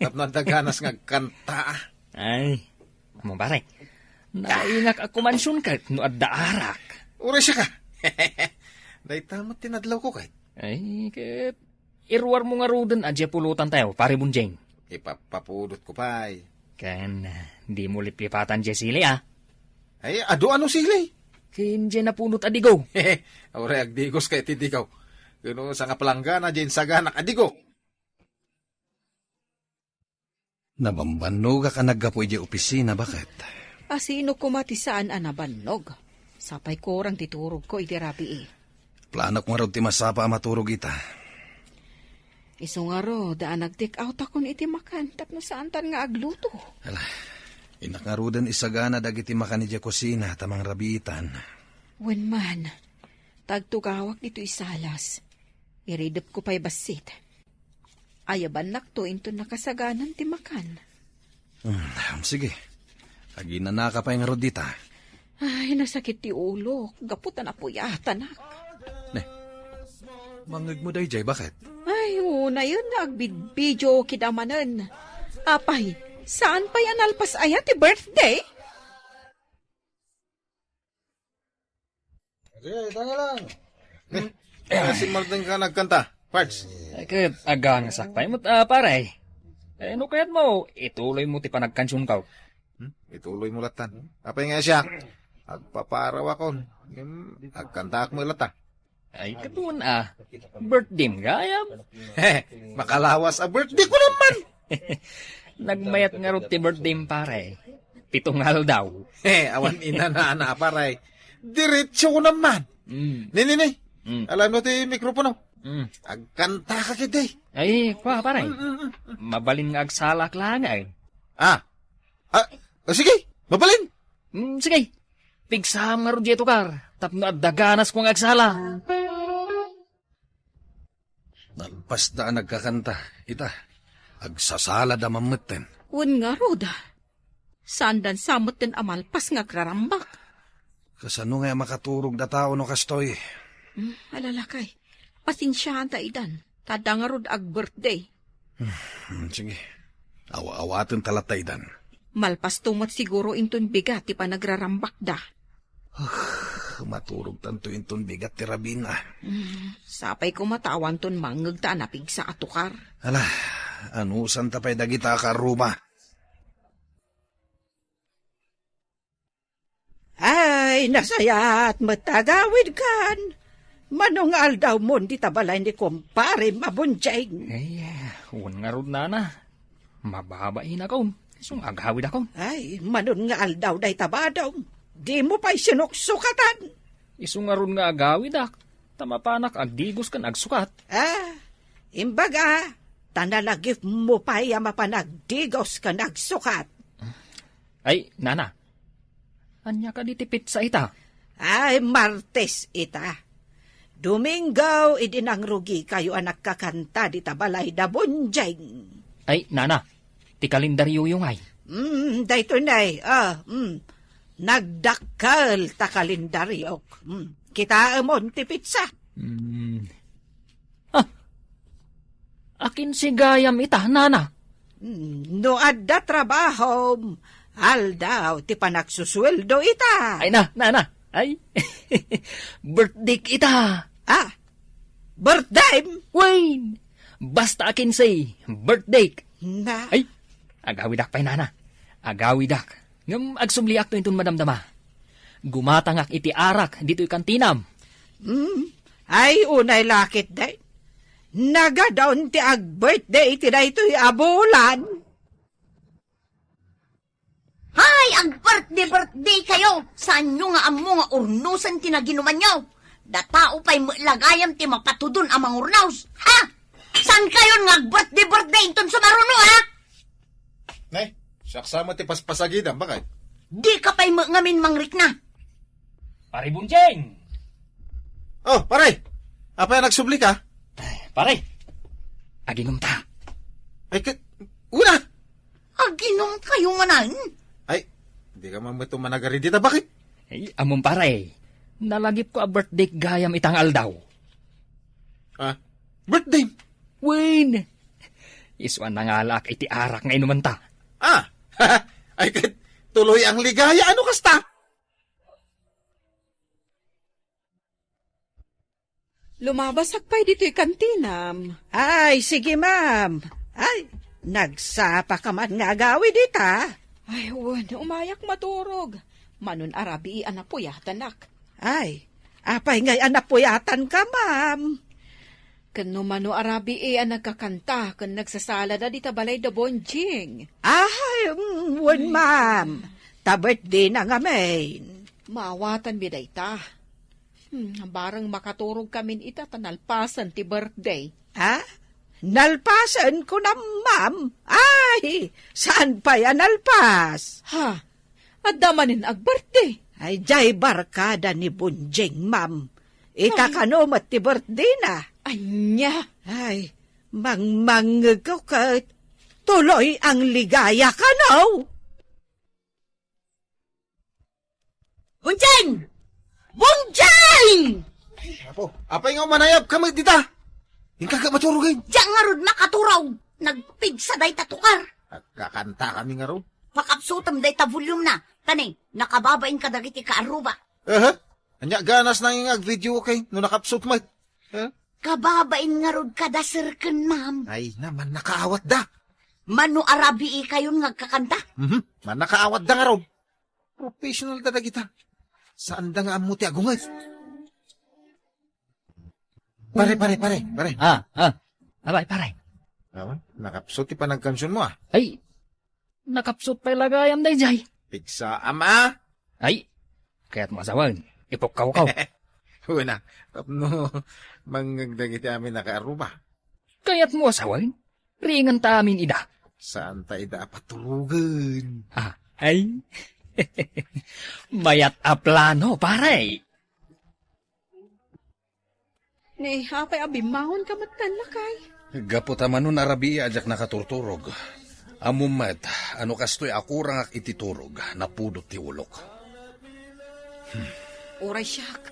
Tapno adda ganas nga agkanta, ah. Ay, amo, pare, naingak a kumansion ket no adda arak. Uray siaka. Dayta met ti nadlawko ket. Ay, ket iruarmo ngaruden a diay pulutan tayo, pare Bonjing. Ipapapudotko pay. Ken, dimo liplipatan diay sili, ah. Ay, adu a no sili? Ken diay napunot a digo. Uray agdigoska iti digo. Ken no, sangaplanggana diay insaganak a digo. Nabambannogak a naggapu idiay opisina, baket? A sino koma ti saan a nabannog? Sapay kurang ti turogko idi rabii. Planok ngarud ti masapa a maturog ita. Isu ngarud a nag-take outakon iti makan tapno saantan nga agluto. Ala, innak ngaruden isagana dagiti makan idiay kusina ta mangrabiitan. Wen man, ta agtugawak ditoy salas. Iridepko pay bassit. Ayabannakto inton nakasaganan ti makan. Hmm, sige. Aginanaka pay ngarud dita. Ay, nasakit ti ulok. Gapu ta napuyatanak. Ne, mangngegmo daydiay, baket? Ay, unayen nga agbidbidio kida manen. Apay, saan pay a nalpas aya ti birthday? Sige, tanga lang. Eh, si Martin ka nagkanta, Pards. Ket agangasak pay met, ah, pare. Eh, no kayatmo, ituloymo ti panagkansionko. Hmm? Ituloymo lattan. Apay nga siak? Agpaparawakon. Ngem, agkantaak met latta. Ay, ket wen, ah. Birthdayem gayam. Makalawas a birthdayko naman. Nagmayat ngarud ti birthdayem, pare. Pito nga aldaw. Awan inanana, pare. Diretso ko naman. Mm. Ni, ni, ni. Mm. Alam mo ti mikropono. Mm. Agkanta ka kiti. Ay, kwa, pare. Mm, mm, mm, mm. Mabalin nga agsalak lang, eh. Ah. Ah, ah, sige. Mabalin. Mm, sige. Pigsam ngarud diay tukar. Tapno adda ganas ko nga agsala. Nalpasda a nagkakanta. Ita, agsasalada man metten. Wen ngarud. Saandan sa metten a malpas nga agrarambak. Kasano nga makaturog data no kastoy? Hmm, ala lakay, pasensiaanta idan, ta adda ngarud ag-birthday. Hmm, sige. Awa-awaten ta latta idan. Malpasto met siguro inton bigat ti panagrarambakda. Maturog tanto inton bigat ti rabina. Mm, sapay koma ta awanton mangngeg ta a napigsa a tukar. Ala, anusanta pay dagita a karruma. Ay, nasayaat met ta agawidkan. Mano nga aldawmon dita balay ni kumparem a Bonjing? Ay, wen ngarud, nana. Mababainakon. Isu nga agawidakon. Ay, mano nga aldaw dayta badom? Dimo pay sinuksukatan? Isu ngarud nga agawidak, ta mapanak agdigos ken agsukat. Ah, imbaga, ta nalagipmo pay a mapan agdigos ken agsukat. Ay, nana, ania kadi ti petsa ita? Ay, Martes ita. Domingo idi nangrugikayo a nagkakanta dita balay da Bonjing. Ay, nana, ti kalendarioyo ngay? Mm, daytoy nay. Ah, mm. Nagdakkel ta kalendariok. Mm. Kitaemon ti petsa. Mm. Ah, akin si gayam ita, nana? Mm, no adda trabahom, aldaw ti panagsusueldo ita. Ay na, nana. Ay, birthday ita. Ah, birthday? Wen, basta akin si birthday. Na. Ay, agawidak pay, nana. Agawidak. Ngem agsubliakto inton madamdama. Gumatangak iti arak ditoy kantinam. Hmm? Ay, unay lakit, day. Nagadon ti ag-birthday iti daytoy a bulan. Hay, ag-birthday-birthday kayo! Saanyo nga ammo nga urnosen ti naginumanyo? Datao pay met la gayam ti mapatudon a mangurnos. Ha? Saan kayon nga ag-birthday-birthday inton sumaruno, ha? Nay, siak sa met ti paspasagidam, bakay? Di ka pay met ngamin mangrikna. Pare Bunjeng! Oh, pare! Apay a nagsubli ka? Pare, aginom ta. Ay, ka, una! Aginom kayo manen? Ay, di ka man met managari dita, bakit? Ay, ammom pare, nalagipko a birthday gayam ita nga aldaw. Ah, birthday? Wen! Isu a nangalaak iti arak nga inumanta. Ah, ay ket tuloy ang ligaya, ano kasta? Lumabasak pay ditoy kantinam. Ay, sige, ma'am. Ay, nagsapa ka man nga agawid ita? Ay, wen, umayak maturog. Manon a rabii a napuyatanak. Ay, apay ngay a napuyatan ka, ma'am? Ken no mano a rabii a nagkakanta ken nagsasalada dita balay da Bonjing. Ay, mm, wen, ma'am. Ta birthday na ngamin. Maawatanmi dayta. Hmm, bareng makaturog kamin ita ta nalpasen ti birthday. Ha? Nalpasen, kunam, ma'am? Ay, saan pay a nalpas? Ha? Adda manen ag-birthday? Ay, jay barkada ni Bunjing, ma'am. Ita Ay. Kano met ti birthday na? Anya? Ay, mangmangngeg ko ket tuloy ang ligaya kano? Bunjing! Bunjing! Ay, apo, apay nga umanayab ka met dita? Inka ka maturugen? Diak ngarud makaturog. Nagpigsa dayta tukar. Agkakanta kami ngarud. Pakapsutem dayta volume na. Tani, nakababain kadagiti kaarruba. Aha. Anya ganas nanging ag-video kay no nakapsut met. Ha? Kababain ngarud kada sir ken ma'am. Ay, na, mannakaawat da. Mano a rabii kayon nga agkakanta? Mhm. Mannakaawat da ngarud. Professional da dagita. Saan da nga ammo ti agunget? Pare, pare, pare, pare. Ah, ah. Abay, pare. Awan, nakapsut ti panagkansion mo, ah. Ay, nakapsut pay la gayam dayjay. Pigsa, ama. Ay, kayat mo asawen. Ipukkawkaw. Una, tapno mangngeg dagiti amin a kaaruba. Kayat mo asawen? Ringan ta amin ida. Saan ta ida a patulogen? Ah, ay. Mayat a plano, pare. Ni, apay a bimmangon ka met tan, lakay? Gapu ta manon a rabii a diak nakaturturog. Ammom met, a no kastoy a kurangak iti turog, napudot ti ulok. Uray siak,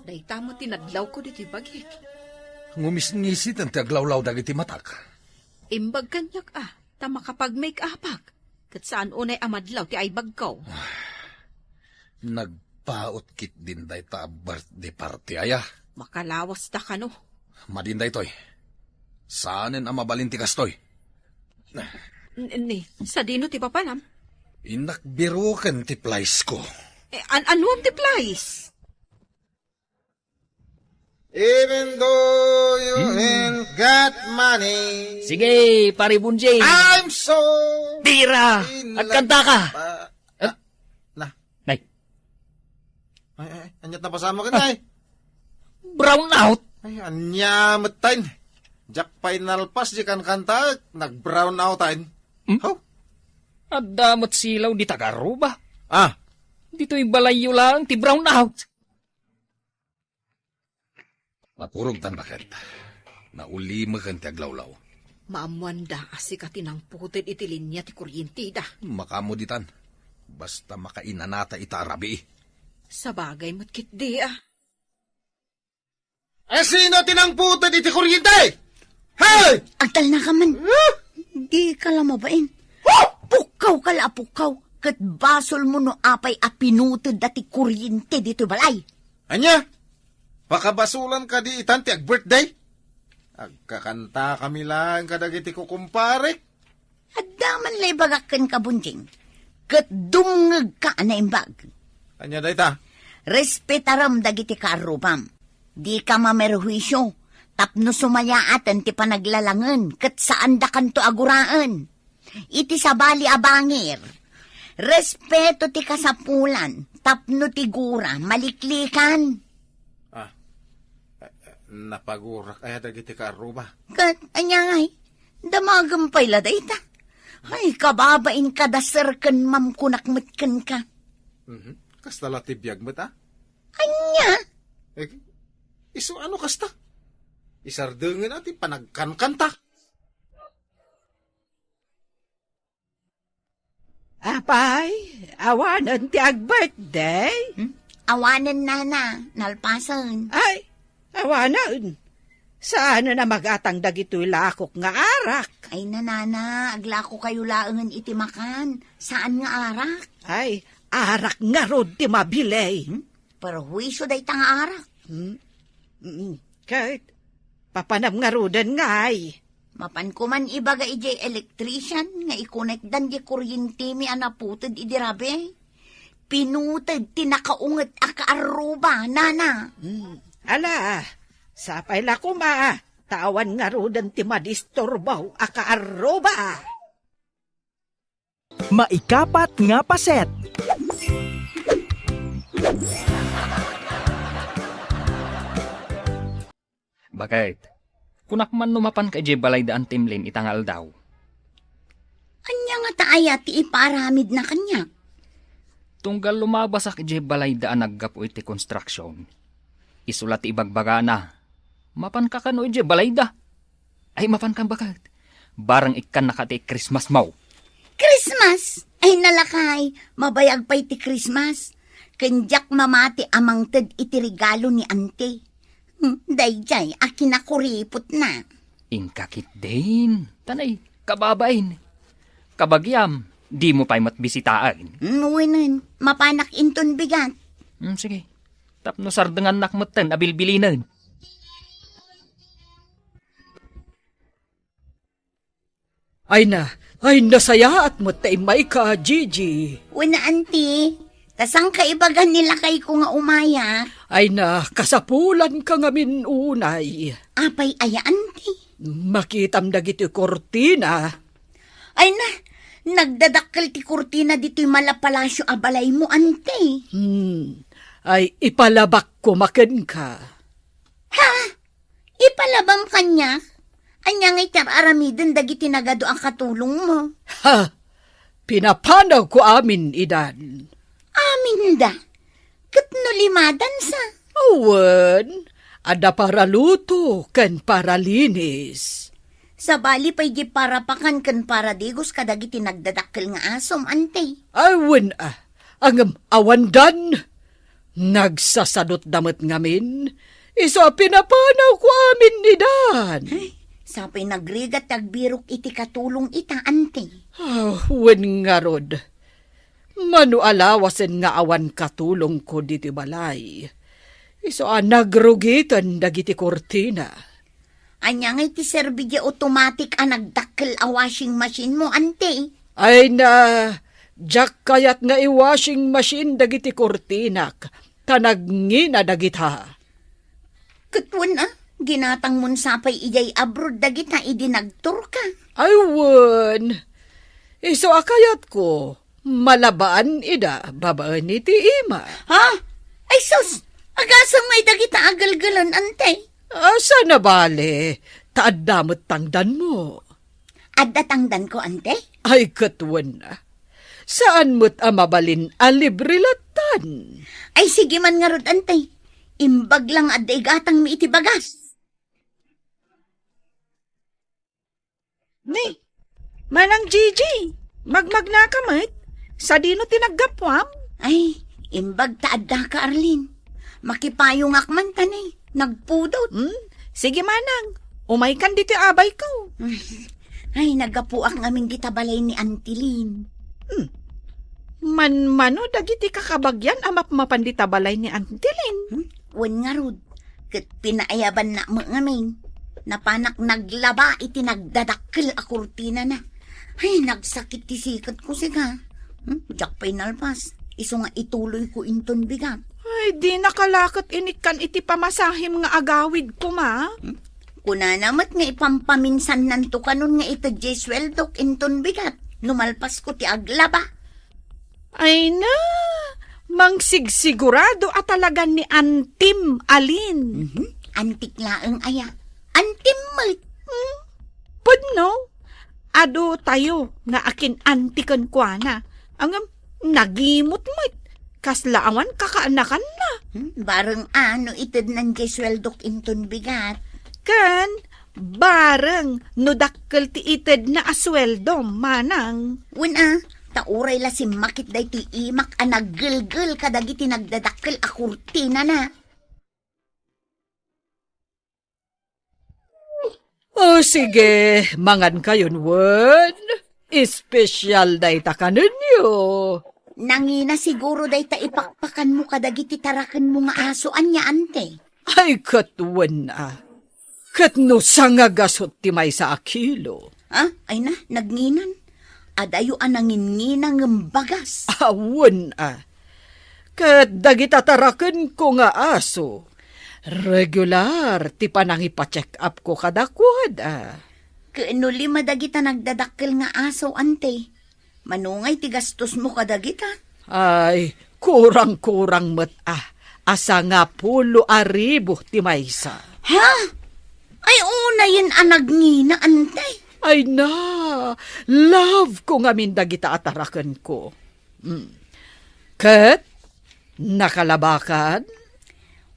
dayta met ti nadlawko ditoy bagik. Ngumisngisiten ti aglawlaw dagiti matak. Imbag kaniak a, ta makapag-make-upak, ket saan unay a madlaw ti aybagko. Nag- Paut ketdin dayta a birthday party aya. Makalawasda kano. Madin daytoy. Saanen a mabalin ti kastoy. N-, ni, sadino ti papanam? Innak biroken ti plies ko. Eh, an-, anuam ti plies? Even though you Hmm. ain't got money, Sige, pare Bonjing. I'm so Tira! in love. Agkanta ka! Ah, Ah. na. Nay. Ay, ay, ay, ania't napasamo ken, Ah. ay? Brown out. Ay, ania met tayn. Diak pay nalpas di kankanta, nag-brown out tayn. Hmm? Haw? Adda met silaw di taga-Aruba. Ah. Ditoy balayyo laeng ti brown out. Maturogtan, baket. Naulimeken ti aglawlaw. Maammoanda a sika ti nangputed iti linia ti kuryenteda. Makaammo ditan. Basta makainanata ita a rabii. Sabagay met ketdi, a. Eh, sino ti nangputed iti kuryente? Hey! Agtalna ka man. Huh? Di ka la mabain. Huh? Pukkaw ka la a pukkaw. Ket basolmo no apay a pinutedda ti kuryente ditoy balay. Ania? Pakabasolan kadi itan ti ag-birthday? Agkakantakami laeng kadagiti kukumparek. Adda man la ibagak kenka, Bonjing, ket dumngegka a naimbag. Ania dayta? Respetarem dagiti kaarrubam. Dika mamerhuisio tapno sumayaaten ti panaglalangen ket saandakanto a guraen. Iti sabali a bangir, respeto ti kasapulan tapno ti gura maliklikan. Ah, eh, eh, napagurak aya dagiti kaarruba. Ket ania ngay? Damagem pay la dayta. Ay, kababain kada sir ken ma'am kunak met kenka. Mhm. Kasta la ti biag met, a? Ania? Eh, isu ano kasta? Isardengen a ti panagkankanta. Apay, awanen ti ag-birthday? Hmm? Awanen, nana, nalpasen. Ay, awanen. Saanen a magatang dagitoy lakok nga arak. Ay, nanana, aglako kayo laengen iti makan. Saan nga arak? Ay, arak ngarud ti mabili. Hmm? Perhuisyo dayta nga arak. Hmm? Mm, ket, papanam ngaruden ngay? Mapanko man ibaga idiay electrician nga ikonekdan di kuryentemi a naputed idi rabii. Pinuted ti nakaunget a kaarruba, nana. Hmm. Ala, sapay la koma, ta awan ngaruden ti madisturbo a kaarruba. Maikapat nga paset. Baket, kunak man no mapanka idiay balay da Antimlin ita nga aldaw. Ania ngata aya ti ipaaramidna kaniak? Tunggal lumabasak idiay balay da a naggapu iti konstruksion, isu la ti ibagbagana. Mapanka kano idiay balayda? Ay, mapanka, baket. Barang ikkannaka ti Christmas mo. Christmas? Ay, nalakay, mabayag pay ti Christmas. Ken diak mamati a mangted iti regalo ni Auntie. Hmm, daydiay a kinakuripotna. Inka ketdin. Tanay, kababain. Kabagiam, dimo pay met bisitaen. Hmm, wenen, mapanak inton bigat. Hmm, sige. Tapno sardengannak metten a bilbilinen. Ay na, ay nasayaat met ta immayka, Gigi. Wen, Auntie, ta saan ka ibaga ni lakayko nga umayak? Ay na, kasapulanka ngamin unay. Apay aya, Auntie? Makitam dagiti kurtina. Ay na, nagdadakkel ti kurtina ditoy malapalasyo a balaymo, Auntie. Hmm. Ay, ipalabak koma kenka. Ha? Ipalabam kaniak? Ania ngay ti ar-aramiden dagiti nagadu a katulongmo? Ha! Pinapanawko amin idan. Aminda? Ket no limadansa? Awan, adda paraluto ken paralinis. Sabali pay di parapakan ken paradigos kadagiti nagdadakkel nga asom, Auntie. Awan a, ngem awandan. Nagsasadutda met ngamin. Isu a pinapanawko amin idan. Ay, sapay nagrigat ti agbirok iti katulong ita, Auntie. Ah, wen ngarud. Mano a lawasen nga awan katulongko ditoy balay. Isu a nagrugiten dagiti kurtina. Ania ngay ti serbi diay automatic a nagdakkel a washing machine mo, ante? Ay na, diak kayat nga i-washing machine dagiti kurtinak, ta nagngina dagita. Ket wen a, ginatangmon sapay idiay abroad dagita idi nagturka. Ay wen, isu a kayatko, malabaan ida babaen iti ima. Ha? Ay sus, agasem ngay dagita a gelgelen, ante? Asa nabale, ta adda met tangdanmo. Adda tangdanko, ante? Ay, ket wen a. Saan met a mabalin a libre lattan. Ay, sige man ngarud, ante. Imbag lang adda igatangmi iti bagas. Ni, Manang Gigi, magmagnaka met? Sadino ti naggapuam? Ay, imbag ta addaka, Arlene. Makipayongak man ta ni, nagpudot. Hmm? Sige, Manang. Umaykan ditoy abayko. Ay, naggapuak ngamin dita balay ni Auntie Lynn. Hmm. Manmano dagiti kakabagian a mapmapan dita balay ni Auntie Lynn? Hmm? Wen ngarud, ket pinaayabanna met ngamin. Napanak naglaba iti nagdadakkel a kurtinana. Ay, nagsakit ti siketko, sika. Hmm? Diak pay nalpas. Isu nga ituloyko inton bigat. Ay, dinaka la ket inikkan iti pamasahem nga agawid koma. Hmm? Kunana met nga ipampaminsannanto kanon nga ited diay sueldok inton bigat no malpasko ti aglaba. Ay na, mangsigsigurado a talagan ni Antim, Alin. Mhm. Antik laeng aya. Antim met. Hmm? Pudno, adu tayo nga akin-anti kenkuana. Ngem, nagimut met. Kasla awan kakaanakanna. Hmm? Bareng a no itednan diay sueldok inton bigat. Ken, bareng no dakkel ti itedna a sueldom, Manang. Wen a, ta uray la simmakit daytoy imak a naggelgel kadagiti nagdadakkel a kurtinana. O sige, mangankayon wen. Espesyal dayta kanenyo. Nangina siguro dayta ipakpakanmo kadagiti tarakenmo nga aso, ania, ante? Ay, ket wen a. Ket no sangagasut ti maysa a kilo. Ah, ay na, nagnginan. Adayo a nanginngina ngem bagas. Awan a. Ket dagita tarakenko nga aso, regular ti panangipa-check-upko kadakuada. Ket no lima dagita nagdadakkel nga aso, ante, mano ngay ti gastosmo kadagita? Ay, kurang-kurang met a, a sangapulo a ribu ti maysa. Ha? Ay, unayen a nagngina, ante. Ay na, love ko ngamin dagita a tarakenko. Mm. Ket, nakalabakan?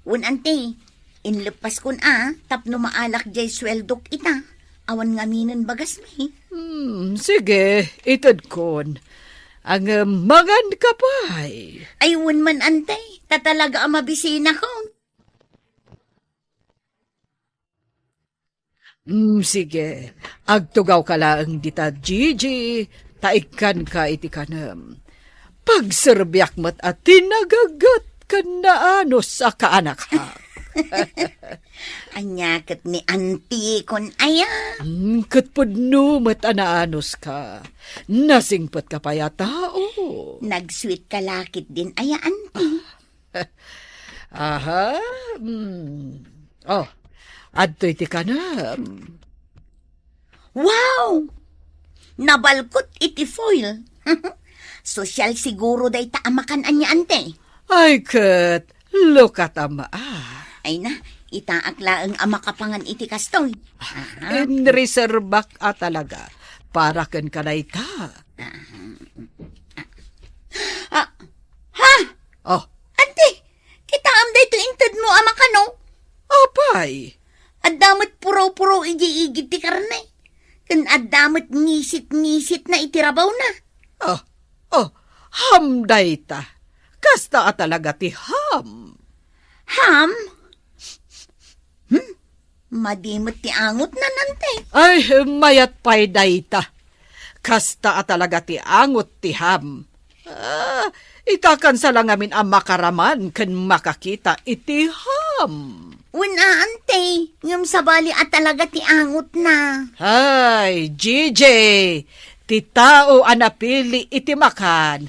Wen, ante, inleppaskon a, tapno maalak diay sueldok ita. Awan ngaminen bagasmi. Hmm, sige, itedkon. Ngem manganka pay. Ay, wen man, ante, ta talaga a mabisinakon. Hmm, sige, agtugawka laeng dita, Gigi, ta ikkanka iti kanem. Pagserbiak met a tinagagat ken naanus a kaanakak. Ania ket ni antikon aya? Hmm, ket pudno met a naanuska. Nasingpetka pay a tao. Nag-sweet ka la ketdin aya, anti? Aha. Hmm. Oh, adtoy ti kanem. Wow! Nabalkot iti foil. Sosyal siguro dayta a makan, ania, ante? Ay, ket, lokatama. Ay na, itaak laeng a makapangan iti kastoy. Aha. Inreserbak a talaga para kenka dayta. Ah, ha? Oh. Ante, kitaem daytoy intedmo a makano? Apay? Adda met puraw-puraw idiay igid ti karne. Ken adda met ngisit-ngisitna iti rabawna. Oh, oh, ham dayta. Kasta a talaga ti ham. Ham? Hmm? Madi met ti angotna, ante. Ay, mayat pay dayta. Kasta a talaga ti angot ti ham. Ah, ikakansa la ngamin a makaraman ken makakita iti ham. Wen a, ante, ngem sabali a talaga ti angotna. Ay, Gigi, ti tao a napili iti makan,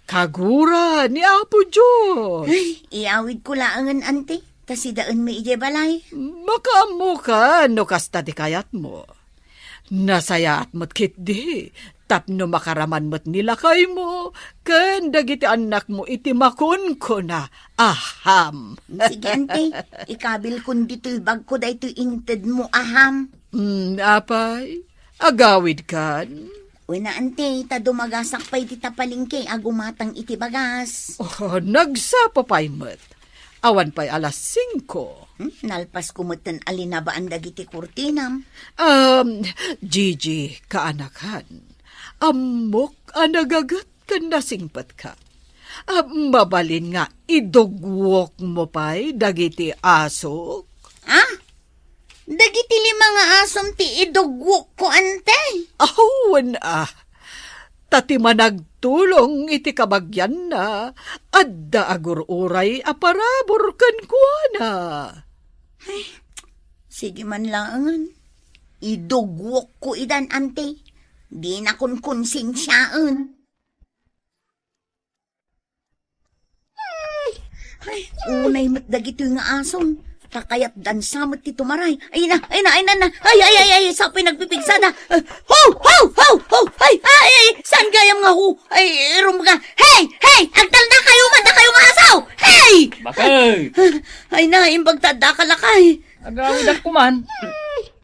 kagura ni Apo Dios. Ay, iyawidko laengen, ante, ta sidaenmi idiay balay. Makaammokan no kasta ti kayatmo. Nasayaat met ketdi tapno makaraman met ni lakaymo ken dagiti annakmo iti makunkuna a ham. Sige, ante, ikabilkon ditoy bagko daytoy intedmo a ham. Hmm, apay, agawidkan? Wen a, ante, ta dumagasak pay dita palengke a gumatang iti bagas. Oh, nagsapa pay met. Awan pay alas singko. Hmm, nalpasko metten a linabaan dagiti kurtinam. Um, Gigi, kaanakan, ammok a nagaget ken nasingpetka. Ah, mabalin nga idugwokmo pay dagiti asok? Ah? Dagiti lima nga asom ti idugwokko, ante? Awan a. Ta ti managtulong iti kabagianna, adda agur-uray a parabur kenkuana. Ay, sige man laengen. Idugwokko idan, ante. Dinakon konsensiaen. Ay, unay met dagitoy nga asom. Kakayatdan sa met ti tumaray. Ay na, ay na, ay na, na. Ay, ay, ay, ay, sapoy nagpipigsada. Ah, ho, ho, ho, ho. Ay, ay, ay, saan gayam nga ho? Ay, irum ka. Hey, hey, agtalna kayo man, da kayo nga asaw. Hey! Bakit? Ay na, imbag ta adda ka lakay. Agawid ako man.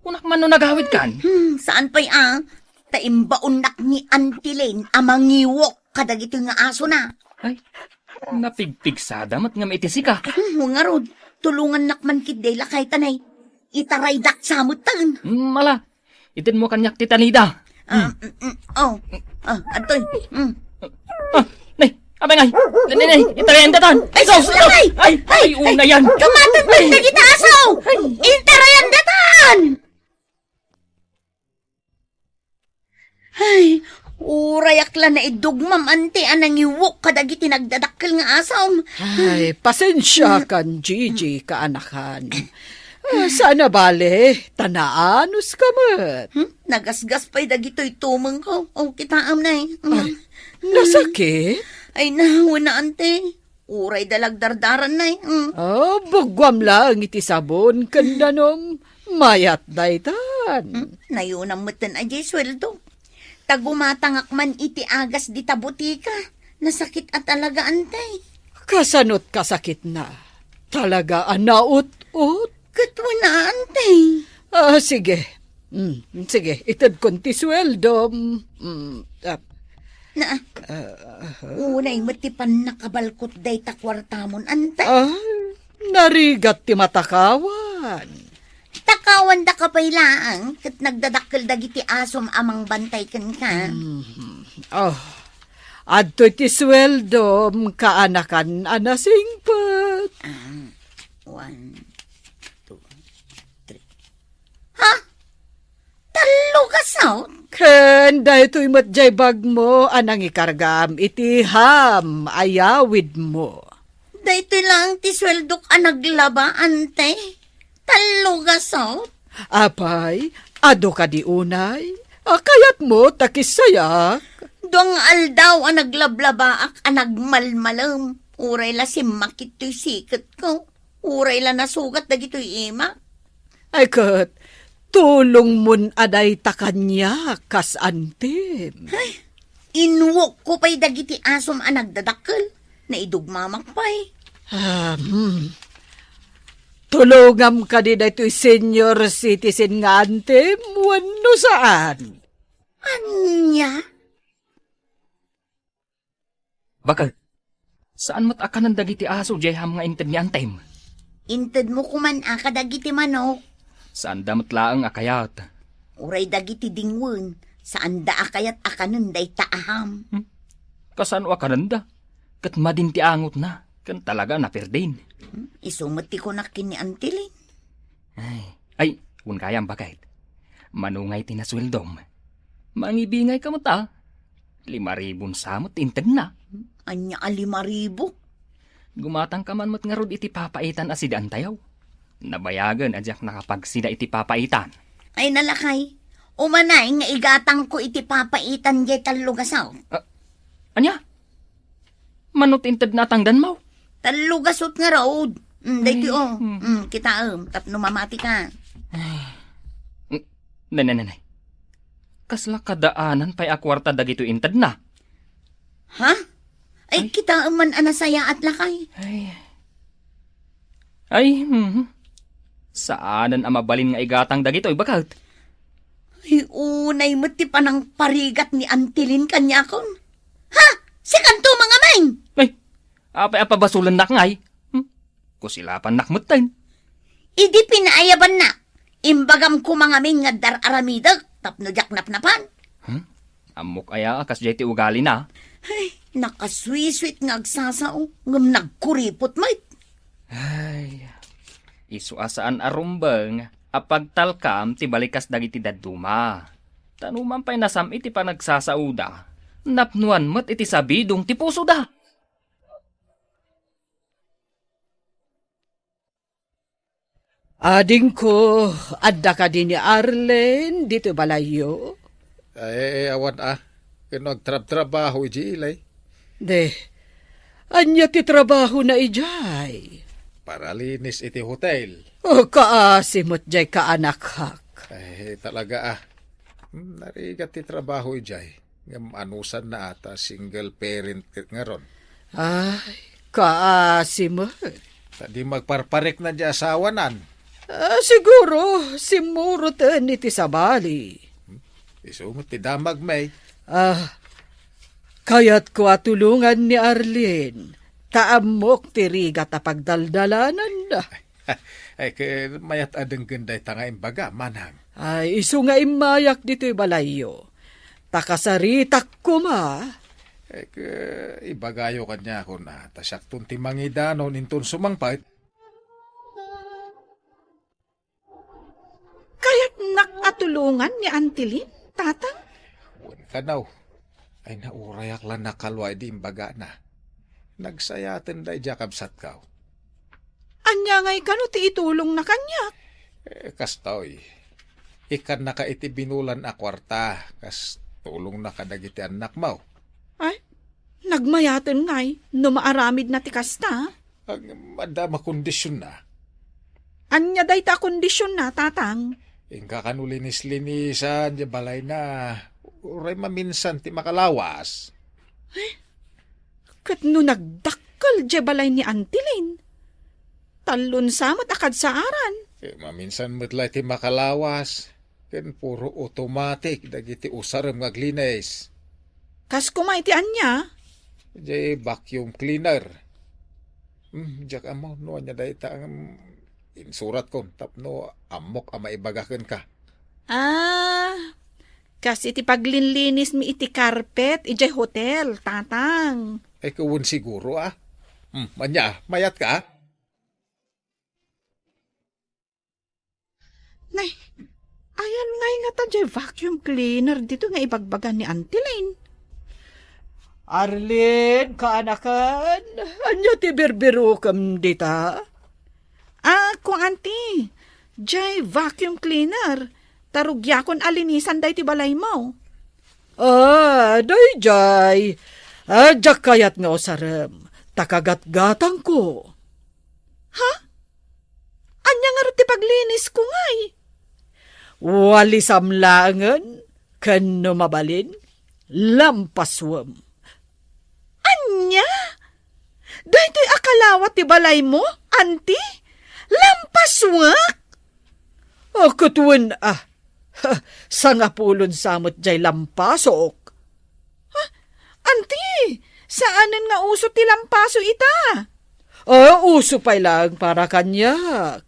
Kunak man no nagawid kan. Hmm, saan pa'y ah? Ta imbaonnak ni Auntie Lane a mangiwok kadagitoy nga asona. Ay, napigpigsada met ngem iti sika. Hmm, ngarud, tulongannak man ketdi lakay ta nay. Itaraydak sa metten. Hmm, ala, itedmo kaniak ti tanida. Ah, mm, mm, oh. Ah, adtoy. Mm. Ah, nay, apay ngay. Nay, nay, nay, itarayan datan. Ay, sus, lakay! Ay, ay, ay, ay, una yan. Kamaten man dagiti aso! Itarayan datan! Ay, urayak la naidugmam, ante, a nangiwok kadagiti nagdadakkel nga asom. Ay, pasensiakan, Gigi, kaanakan. Ah, saan a bale, ta naanus ka met. Hmm? Nagasgas pay dagitoy tumengko. O, kitaem, nay. Hmm. Ay, nasakit? Ay, na, wen a, ante. Uray da lagdardaran, nay. Mm. Oh, bugguam laeng iti sabon ken danum. Mayat daytan. Mm, nayonam metten a diay sueldo. Ta gumatangak man iti agas dita botika. Nasakit a talaga, ante. Kasanot kasakitna? Talaga a naut-ot? Ket wen a, ante. Ah, sige. Mm, sige, itedkon ti sueldom. Mm, ah. Na, ah, unay met ti pannakabalkot dayta kuartamon, ante. Ah, narigat ti matakawan. Takawan daka pay laeng, ket nagdadakkel dagiti asom a mangbantay kenka. Mhm. Oh, adtoy ti sueldom, kaanakan a nasingpet. Ah, one, two, three. Ha? Tallo ka saut? Ken daytoy met jay bagmo a nangikargam iti ham a yawidmo. Daytoy laeng ti sueldok a naglaba, ante. Tallo ka saut? Apay, adu kadi unay? A, kayatmo ta kissayak? Dua nga aldaw a naglablabaak a nagmalmalem. Uray la simmakit toy siketko. Uray la nasugat dagitoy imak. Ay ket, tulongmon a dayta kaniak kas antim. Ay, inwokko pay dagiti asom a nagdadakkel. Naidugmamak pay. Ah, hmm. Tulongam kadi daytoy senior citizen nga antim wenno saan? Ania? Bakit? Saan met a kanen dagiti aso diay ham nga inted ni antim? Intedmo koman a kadagiti manok. Saanda met laeng a kayat. Uray dagiti dingwen, saanda a kayat a kanen dayta a ham. Hmm? Kasano a kanenda? Ket madin ti angotna, ken talaga a naperdin. Hmm? Isu met ti kunak ken ni Auntie Lynn. Ay, ay, wen gayam, baket. Mano ngay ti nasueldom? Mangibingayka met, a? Lima ribun sa met intedna. Ania a lima ribu? Gumatangka man met ngarud iti papaitan a sidaantayo. Nabayagen a diak nakapagsida iti papaitan. Ay, nalakay. Umanay nga igatangko iti papaitan diay tallo gasut. Ah, ania? Mano ti intedna a tangdanmo? Tallo gasut ngarud. Mm, daytoy, ay, oh. Mm, kitaem, tapno mamatika. Ay. Mm, ne, ne, ne, ne. Kasla kadaanan pay a kuarta dagitoy intedna. Ha? Ay, ay, kitaem man a nasayaat, lakay. Ay. Ay, mhm. Saanen a mabalin nga igatang dagitoy, baket. Ay, unay met ti panangparigat ni Antilin kaniakon. Ha? Sikanto, mangameng? Ay, apay a pabasolennak ngay? Hmm? Kusilapannak metten. Idi pinaayabannak, imbagam koma ngamin nga dar-aramidek tapno diak napnapan. Hmm? Ammok aya a kasdiay ti ugalina? Ay, nakasuisuit nga agsasao, ngem nagkuripot met. Ay, isu a saan a rumbeng a pagtalkam ti balikas dagiti dadduma. Ta no man pay nasam-it ti panagsasaoda, napnoan met iti sabidong ti pusoda. Adingko, adda kadi ni Arlene ditoy balayyo? Ay, awan a. Ken no agtrabtrabaho idiay ilay. De, ania ti trabahona idiay? Paralinis iti hotel. O, kaasi met diay kaanakhak. Ay, talaga a. Hmm, narigat ti trabaho idiay. Ngem anusanna a ta single parent ket ngarud. Ay, kaasi met. Ta di magparparikna diay asawanan. Ah, siguro, simmuroten iti sabali. Hmm? Isu met ti damagmi. Ah, kayatko a tulongan ni Arlene. Ta ammok ti rigat a pagdaldalananna. Ay, ket mayat a denggen dayta nga imbaga, manang. Ay, isu nga immayak ditoy balayyo. Ta kasaritak koma. Ay, ket ibagayo kaniakon a ta siakton ti mangidanon inton sumangpet. Kayatnak a tulongan ni Auntie Lynn, Tatang? Wen kano. Ay, naurayak la nakalua idi imbagana. Nagsayaten daydiay a kabsatko. Ania ngay kano ti itulongna kaniak? Eh, kastoy. Ikkannaka iti binulan a kuarta, kas tulongna kadagiti annakmo. Ay, nagmayaten ngay no maaramidna ti kasta? Ag, adda makondisionna. Ania dayta a kondisionna, Tatang? Inka kano linis-linisan diay balayna, uray maminsan ti makalawas. Eh, ket no nagdakkel diay balay ni Auntie Lynn, tallo sa met a kadsaaran. Eh, maminsan met la ti makalawas. Ken puro automatic dagiti usarem nga aglinis. Kas koma iti ania? Diay vacuum cleaner. Hmm, diak ammo no ania dayta, em, insuratko tapno ammok a maibaga kenka. Ah, kas iti paglinlinismi iti carpet idiay hotel, Tatang. Ay, kawen siguro, ah. Hmm, ania, mayatka, ah? Nay, ayan ngay ngata diay vacuum cleaner ditoy nga ibagbaga ni Auntie Lynn? Arlene, kaanakan, ania ti birbirokem dita? Ah, ku Auntie, diay vacuum cleaner, ta rugiakon a linisan daytoy balaymo. Ah, daydiay. Ah, diak kayat nga usarem, ta kagatgatangko. Ha? Ania ngarud ti paglinisko ngay? Walisam laengen, ken no mabalin, lampasuem. Ania? Daytoy a kalawa ti balaymo, Auntie? Lampasuek? Ah, ket wen, ah, sangapulo sa met diay lampasok. Ha? Auntie, saanen nga uso ti lampaso ita? Ah, uso pay laeng para kaniak.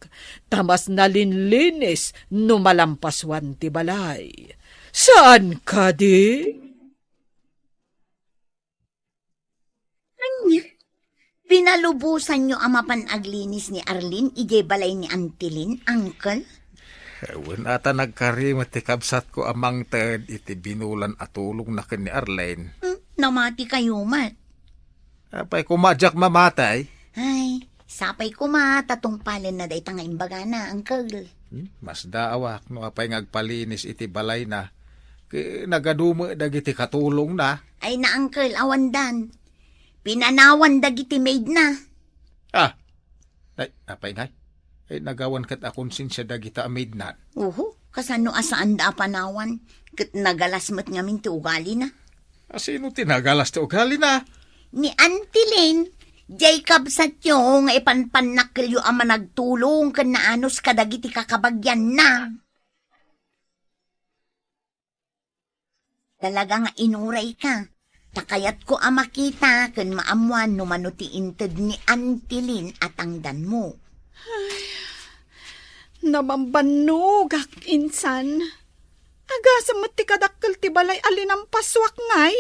Ta mas nalinlinis no malampasuan ti balay. Saan kadi? Ania? Pinalubosanyo a mapan aglinis ni Arlene idiay balay ni Auntie Lynn, Uncle? Wen a ta nagkari met ti kabsatko a mangted iti binulan a tulongna ken ni Arlene. Hmm? Namati kayo met. Apay koma diak mamatay? Ay, sapay koma ta tungpalenna dayta nga imbagana, Uncle. Hmm, masdaawak no apay nga agpalinis iti balayna. Ket nagadu met dagiti katulongna. Ay na, Uncle, awandan. Pinanawan dagiti maidna. Ah, ay, apay ngay? Ay, nagawan ket a konsensia dagita a maidnan. Uhu, kasano a saanda a panawan? Ket nagalas met ngamin ti ugalina. A sino ti nagalas ti ugalina? Ni Auntie Lynn, jay kabsatyo nga ipanpannakkelyo a managtulong ken naanus kadagiti kakabagianna. Talaga nga inurayka. Ta kayatko a makita ken maammuan no mano ti inted ni Auntie Lynn a tangdanmo. Ay, namambannogak, insan. Agasem met ti kadakkel ti balay a linampasuak ngay.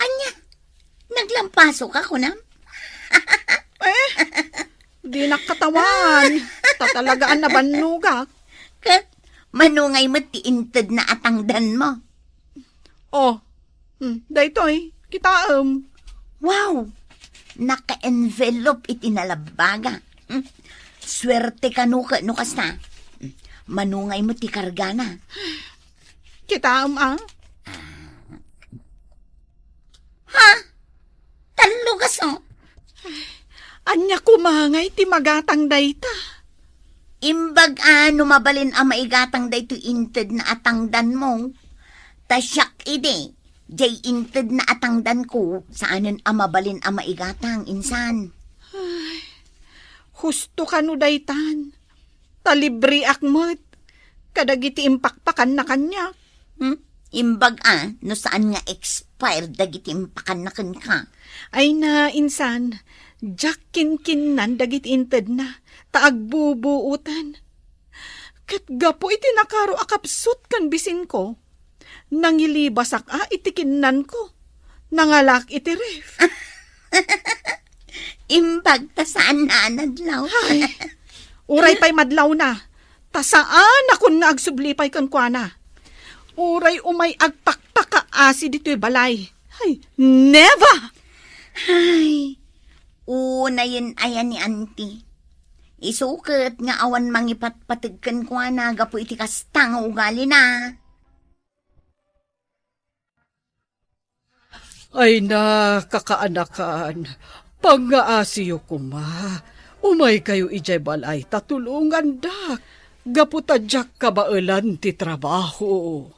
Ania? Naglampasoka, kunam? Eh, dinak katawan. Ta talaga a nabannogak. Ket mano ngay met ti intedna a tangdanmo? Oh, hmm, daytoy, kitaem. Wow! Naka-envelope iti nalabbaga. Hmm. Suerte kano ket no kasta. Hmm. Mano ngay met ti kargana? Kitaem, a? Ha? Tallo gaso? Ania koma ngay ti magatang dayta? Imbag a no mabalin a maigatang daytoy intedna a tangdanmo. Ta siak idi, jay intedna a tangdanko, saanen a mabalin a maigatang, insan. Ay, husto kano daytan. Ta libreak met kadagiti impakpakanna kaniak. Hmm? Imbag a, no saan nga expired dagiti impakanna kenka. Ay na, insan, diak kinkinnan dagiti intedna, ta agbubuoten. Ket gapu iti nakaro a kapsut ken bisinko, nangilibasak a iti kinnanko. Nangalak iti ref. Imbag ta saan a nadlaw. Ay, uray pay madlawna, ta saanakon nga agsubli pay kenkuana. Uray umay agpakpakaasi ditoy balay. Ay, never! Ay, unayen aya ni Auntie. Isu ket nga awan mangipatpateg kenkuana gapu iti kasta nga ugalina. Ay na, kakaanakan, pangngaasiyo koma. Umaykayo idiay balay ta tulongandak, gapu ta diak kabaelan ti trabaho.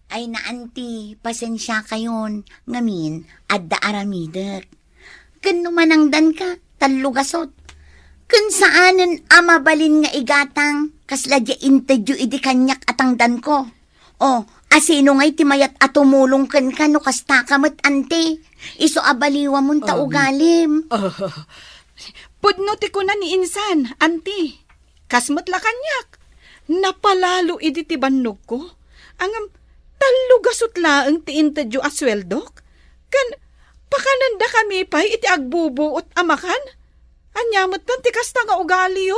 Ay na, Auntie, pasensiakayon, ngamin, adda aramidek. Ken no manangdanka, tallo gasut. Ken saanen a mabalin nga igatang, kasla diay intedyo idi kaniak a tangdanko. O, asino ngay ti mayat a tumulong kenka no kastaka met, Auntie? Isu a baliwamon ta Um, ugalim. Ah, pudno ti kuna ni insan, Auntie. Kas met la kaniak. Napalalo idi ti bannogko. Ngem, tallo gasut laeng ti intedyo a sueldok. Ken, pakanendakami pay iti agbubuot a makan? Ania metten ti kasta nga ugaliyo?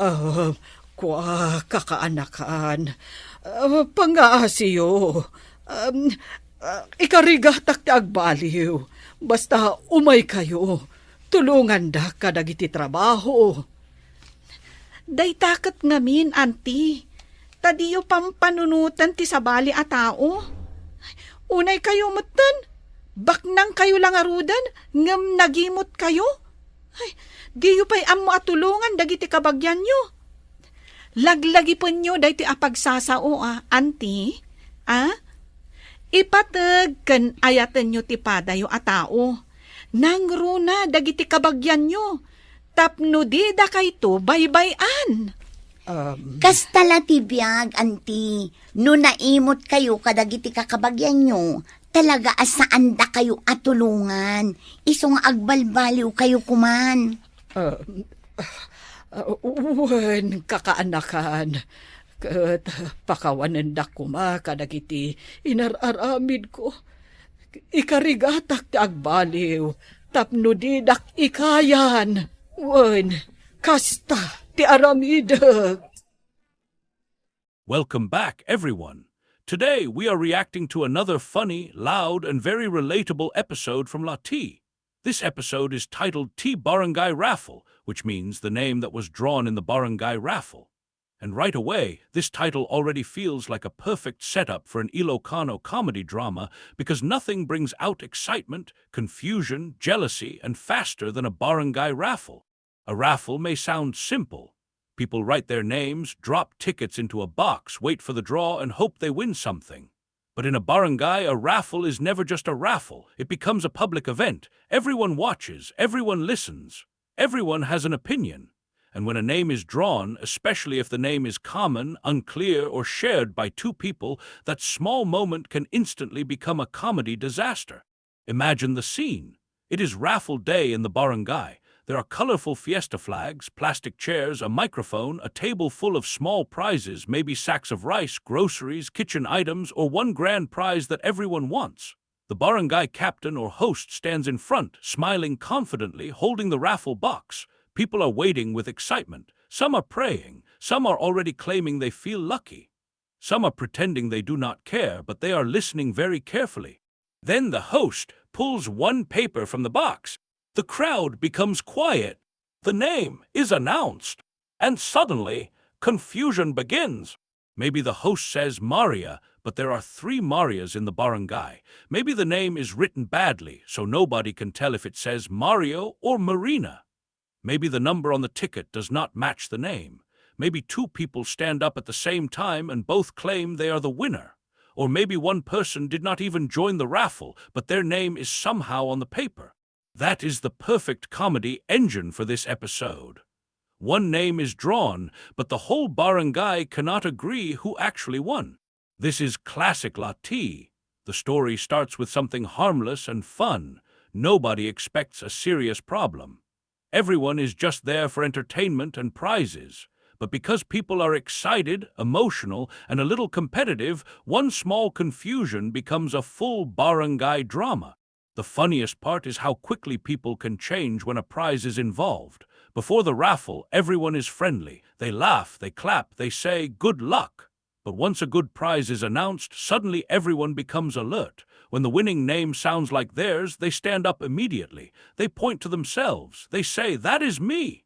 Ah, kua, kakaanakan. Ah, pangngaasiyo. Um, ah, ikarigatak ti agbaliw. Basta umaykayo. Tulongandak kadagiti trabaho. Dayta ket ngamin, Auntie. Ta diyo pampanunoten ti sabali a tao. Unaykayo metten, baknangkayo la ngaruden, ngem nagimutkayo. Ay, diyo pay ammo a tulongan dagiti kabagianyo. Laglagipenyo daytoy a pagsasao, a, Auntie, a? Ipateg ken ayatenyo ti padayo a tao. Nangruna dagiti kabagianyo tapno didakayto baybay-an. Um, Kasta la ti biag, Auntie. No naimutkayo kadagiti kakabagianyo, talaga a saandakayo a tulongan. Isu nga agbalbaliwkayo koman. Ah, ah, wen, kakaanakan, ket pakawanendak koma kadagiti inar-aramidko. Ikarigatak ti agbaliw tapno didak ikayan. Wen, kasta ti aramidek. Welcome back, everyone, Today, we are reacting to another funny, loud, and very relatable episode from La T. This episode is titled T Barangay Raffle, which means the name that was drawn in the barangay raffle. And right away, this title already feels like a perfect setup for an Ilocano comedy drama because nothing brings out excitement, confusion, jealousy, and faster than a barangay raffle. A raffle may sound simple. People write their names, drop tickets into a box, wait for the draw, and hope they win something. But in a barangay, a raffle is never just a raffle. It becomes a public event. Everyone watches, everyone listens, everyone has an opinion. And when a name is drawn, especially if the name is common, unclear, or shared by two people, that small moment can instantly become a comedy disaster. Imagine the scene. It is raffle day in the barangay. There are colorful fiesta flags, plastic chairs, a microphone, a table full of small prizes, maybe sacks of rice, groceries, kitchen items, or one grand prize that everyone wants. The barangay captain or host stands in front, smiling confidently, holding the raffle box. People are waiting with excitement. Some are praying. Some are already claiming they feel lucky. Some are pretending they do not care, but they are listening very carefully. Then the host pulls one paper from the box. The crowd becomes quiet. The name is announced. And suddenly, confusion begins. Maybe the host says Maria, but there are three Marias in the barangay. Maybe the name is written badly, so nobody can tell if it says Mario or Marina. Maybe the number on the ticket does not match the name. Maybe two people stand up at the same time and both claim they are the winner. Or maybe one person did not even join the raffle, but their name is somehow on the paper. That is the perfect comedy engine for this episode. One name is drawn, but the whole barangay cannot agree who actually won. This is classic La T. The story starts with something harmless and fun. Nobody expects a serious problem. Everyone is just there for entertainment and prizes. But because people are excited, emotional, and a little competitive, one small confusion becomes a full barangay drama. The funniest part is how quickly people can change when a prize is involved. Before the raffle, everyone is friendly. They laugh, they clap, they say, "Good luck." But once a good prize is announced, suddenly everyone becomes alert. When the winning name sounds like theirs, they stand up immediately. They point to themselves. They say, "That is me."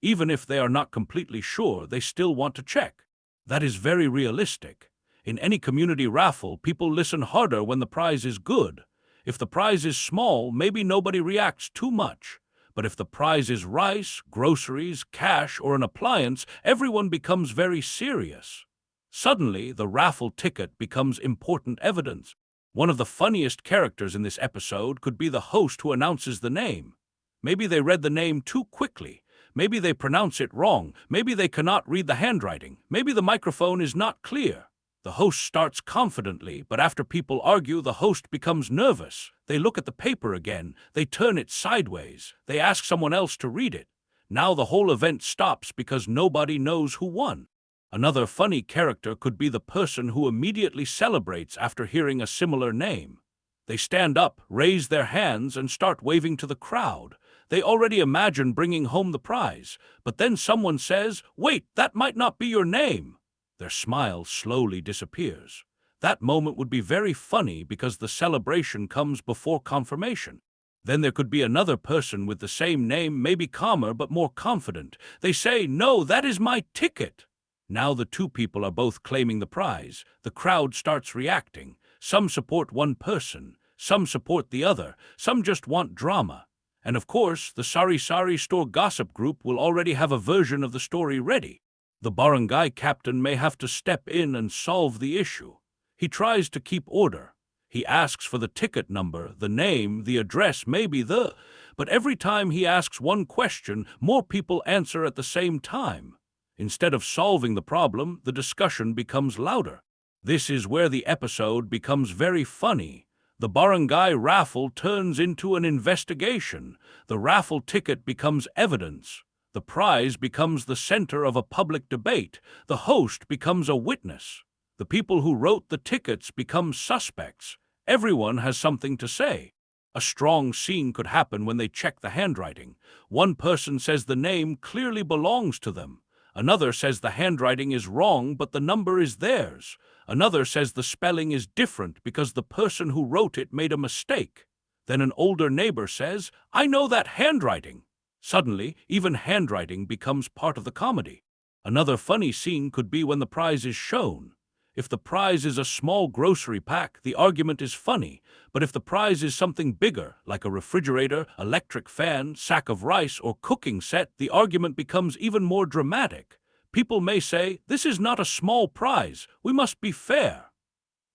Even if they are not completely sure, they still want to check. That is very realistic. In any community raffle, people listen harder when the prize is good. If the prize is small, maybe nobody reacts too much. But if the prize is rice, groceries, cash, or an appliance, everyone becomes very serious. Suddenly, the raffle ticket becomes important evidence. One of the funniest characters in this episode could be the host who announces the name. Maybe they read the name too quickly. Maybe they pronounce it wrong. Maybe they cannot read the handwriting. Maybe the microphone is not clear. The host starts confidently, but after people argue, the host becomes nervous. They look at the paper again. They turn it sideways. They ask someone else to read it. Now the whole event stops because nobody knows who won. Another funny character could be the person who immediately celebrates after hearing a similar name. They stand up, raise their hands, and start waving to the crowd. They already imagine bringing home the prize, but then someone says, "Wait, that might not be your name." Their smile slowly disappears. That moment would be very funny because the celebration comes before confirmation. Then there could be another person with the same name, maybe calmer but more confident. They say, "No, that is my ticket." Now the two people are both claiming the prize. The crowd starts reacting. Some support one person, some support the other, some just want drama. And of course, the Sari Sari Store gossip group will already have a version of the story ready. The barangay captain may have to step in and solve the issue. He tries to keep order. He asks for the ticket number, the name, the address, maybe the... But every time he asks one question, more people answer at the same time. Instead of solving the problem, the discussion becomes louder. This is where the episode becomes very funny. The barangay raffle turns into an investigation. The raffle ticket becomes evidence. The prize becomes the center of a public debate. The host becomes a witness. The people who wrote the tickets become suspects. Everyone has something to say. A strong scene could happen when they check the handwriting. One person says the name clearly belongs to them. Another says the handwriting is wrong, but the number is theirs. Another says the spelling is different because the person who wrote it made a mistake. Then an older neighbor says, "I know that handwriting." Suddenly, even handwriting becomes part of the comedy. Another funny scene could be when the prize is shown. If the prize is a small grocery pack, the argument is funny, but if the prize is something bigger, like a refrigerator, electric fan, sack of rice, or cooking set, the argument becomes even more dramatic. People may say, "This is not a small prize, we must be fair."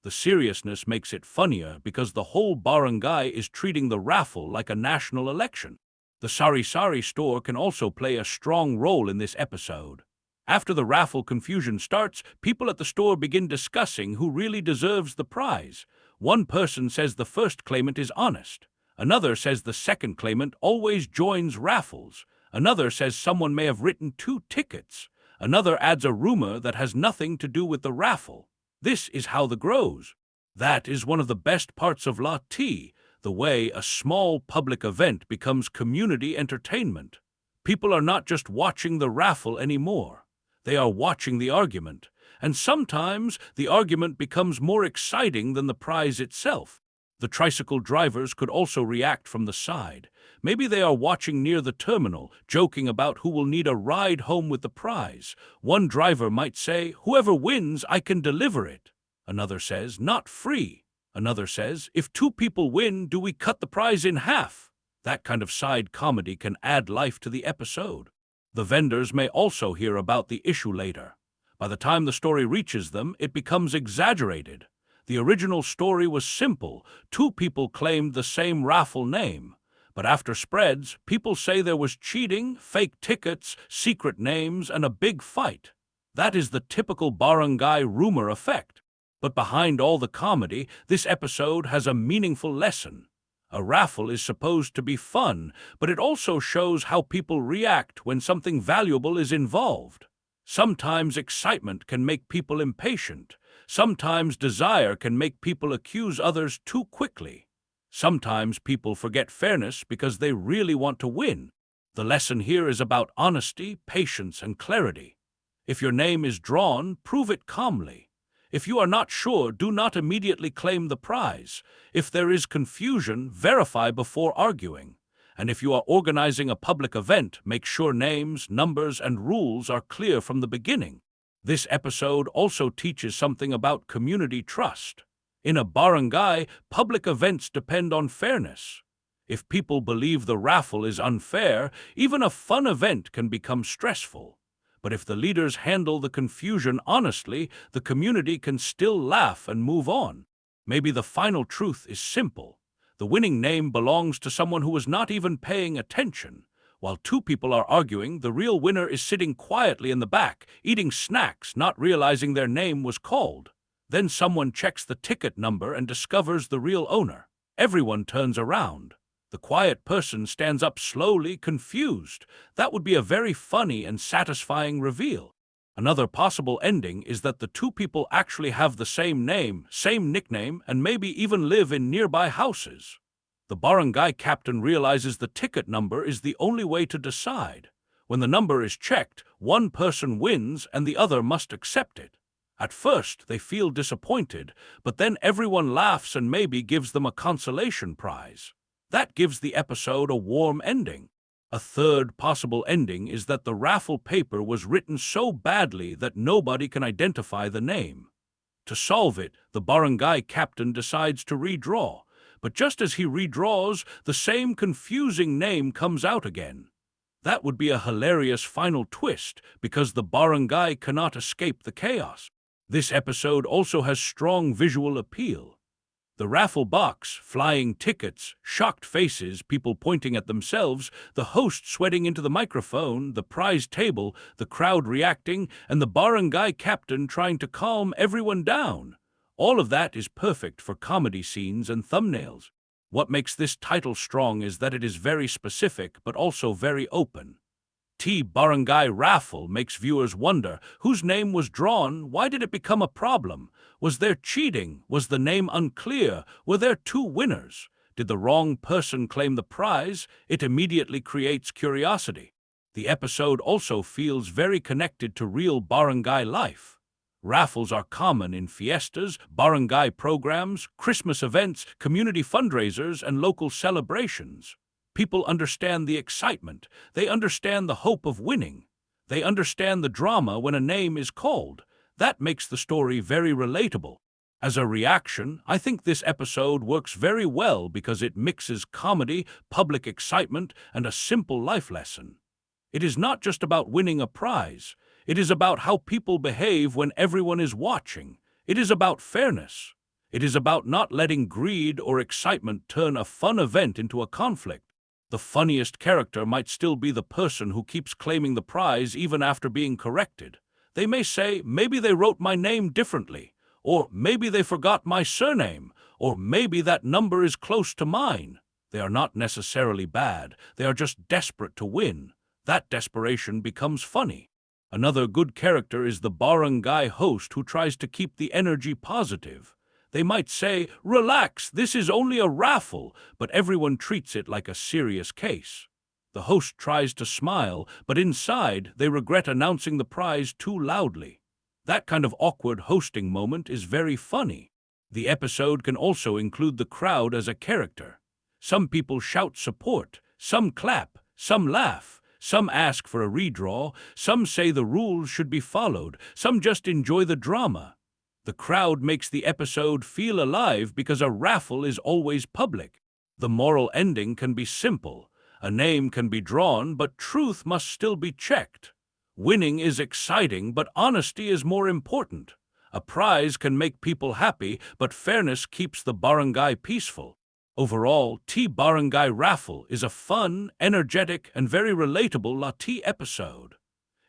The seriousness makes it funnier because the whole barangay is treating the raffle like a national election. The sari-sari store can also play a strong role in this episode. After the raffle confusion starts, people at the store begin discussing who really deserves the prize. One person says the first claimant is honest. Another says the second claimant always joins raffles. Another says someone may have written two tickets. Another adds a rumor that has nothing to do with the raffle. This is how the grows. That is one of the best parts of La T, the way a small public event becomes community entertainment. People are not just watching the raffle anymore. They are watching the argument, and sometimes the argument becomes more exciting than the prize itself. The tricycle drivers could also react from the side. Maybe they are watching near the terminal, joking about who will need a ride home with the prize. One driver might say, "Whoever wins, I can deliver it." Another says, "Not free." Another says, "If two people win, do we cut the prize in half?" That kind of side comedy can add life to the episode. The vendors may also hear about the issue later. By the time the story reaches them, it becomes exaggerated. The original story was simple. Two people claimed the same raffle name. But after spreads, people say there was cheating, fake tickets, secret names, and a big fight. That is the typical barangay rumor effect. But behind all the comedy, this episode has a meaningful lesson. A raffle is supposed to be fun, but it also shows how people react when something valuable is involved. Sometimes excitement can make people impatient. Sometimes desire can make people accuse others too quickly. Sometimes people forget fairness because they really want to win. The lesson here is about honesty, patience, and clarity. If your name is drawn, prove it calmly. If you are not sure, do not immediately claim the prize. If there is confusion, verify before arguing. And if you are organizing a public event, make sure names, numbers, and rules are clear from the beginning. This episode also teaches something about community trust. In a barangay, public events depend on fairness. If people believe the raffle is unfair, even a fun event can become stressful. But if the leaders handle the confusion honestly, the community can still laugh and move on. Maybe the final truth is simple. The winning name belongs to someone who was not even paying attention. While two people are arguing, the real winner is sitting quietly in the back, eating snacks, not realizing their name was called. Then someone checks the ticket number and discovers the real owner. Everyone turns around. The quiet person stands up slowly, confused. That would be a very funny and satisfying reveal. Another possible ending is that the two people actually have the same name, same nickname, and maybe even live in nearby houses. The barangay captain realizes the ticket number is the only way to decide. When the number is checked, one person wins and the other must accept it. At first, they feel disappointed, but then everyone laughs and maybe gives them a consolation prize. That gives the episode a warm ending. A third possible ending is that the raffle paper was written so badly that nobody can identify the name. To solve it, the barangay captain decides to redraw, but just as he redraws, the same confusing name comes out again. That would be a hilarious final twist because the barangay cannot escape the chaos. This episode also has strong visual appeal. The raffle box, flying tickets, shocked faces, people pointing at themselves, the host sweating into the microphone, the prize table, the crowd reacting, and the barangay captain trying to calm everyone down. All of that is perfect for comedy scenes and thumbnails. What makes this title strong is that it is very specific but also very open. T Barangay Raffle makes viewers wonder whose name was drawn, why did it become a problem? Was there cheating? Was the name unclear? Were there two winners? Did the wrong person claim the prize? It immediately creates curiosity. The episode also feels very connected to real barangay life. Raffles are common in fiestas, barangay programs, Christmas events, community fundraisers, and local celebrations. People understand the excitement. They understand the hope of winning. They understand the drama when a name is called. That makes the story very relatable. As a reaction, I think this episode works very well because it mixes comedy, public excitement, and a simple life lesson. It is not just about winning a prize. It is about how people behave when everyone is watching. It is about fairness. It is about not letting greed or excitement turn a fun event into a conflict. The funniest character might still be the person who keeps claiming the prize even after being corrected. They may say, "Maybe they wrote my name differently," or "Maybe they forgot my surname," or "Maybe that number is close to mine." They are not necessarily bad, they are just desperate to win. That desperation becomes funny. Another good character is the barangay host who tries to keep the energy positive. They might say, "Relax, this is only a raffle," but everyone treats it like a serious case. The host tries to smile, but inside they regret announcing the prize too loudly. That kind of awkward hosting moment is very funny. The episode can also include the crowd as a character. Some people shout support, some clap, some laugh, some ask for a redraw, some say the rules should be followed, some just enjoy the drama. The crowd makes the episode feel alive because a raffle is always public. The moral ending can be simple. A name can be drawn, but truth must still be checked. Winning is exciting, but honesty is more important. A prize can make people happy, but fairness keeps the barangay peaceful. Overall, T Barangay Raffle is a fun, energetic, and very relatable Lati episode.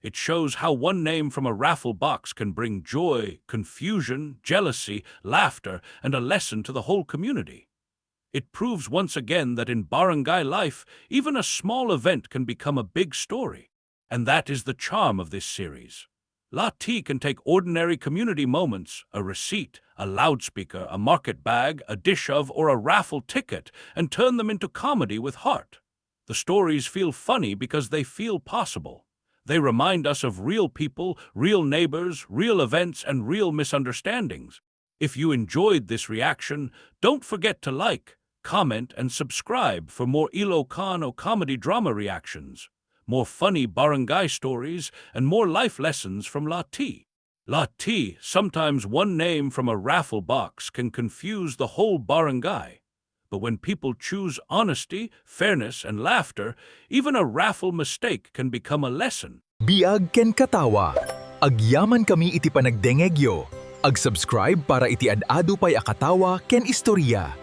It shows how one name from a raffle box can bring joy, confusion, jealousy, laughter, and a lesson to the whole community. It proves once again that in barangay life, even a small event can become a big story. And that is the charm of this series. Lati can take ordinary community moments, a receipt, a loudspeaker, a market bag, a dish of, or a raffle ticket, and turn them into comedy with heart. The stories feel funny because they feel possible. They remind us of real people, real neighbors, real events, and real misunderstandings. If you enjoyed this reaction, don't forget to like, comment, and subscribe for more Ilocano comedy drama reactions, more funny barangay stories, and more life lessons from Lati. Lati, sometimes one name from a raffle box can confuse the whole barangay. But when people choose honesty, fairness, and laughter, even a raffle mistake can become a lesson. Biag ken katawa. Agyaman kami iti panagdengegyo. Ag-subscribe para iti ad-adu pay a katawa ken istorya.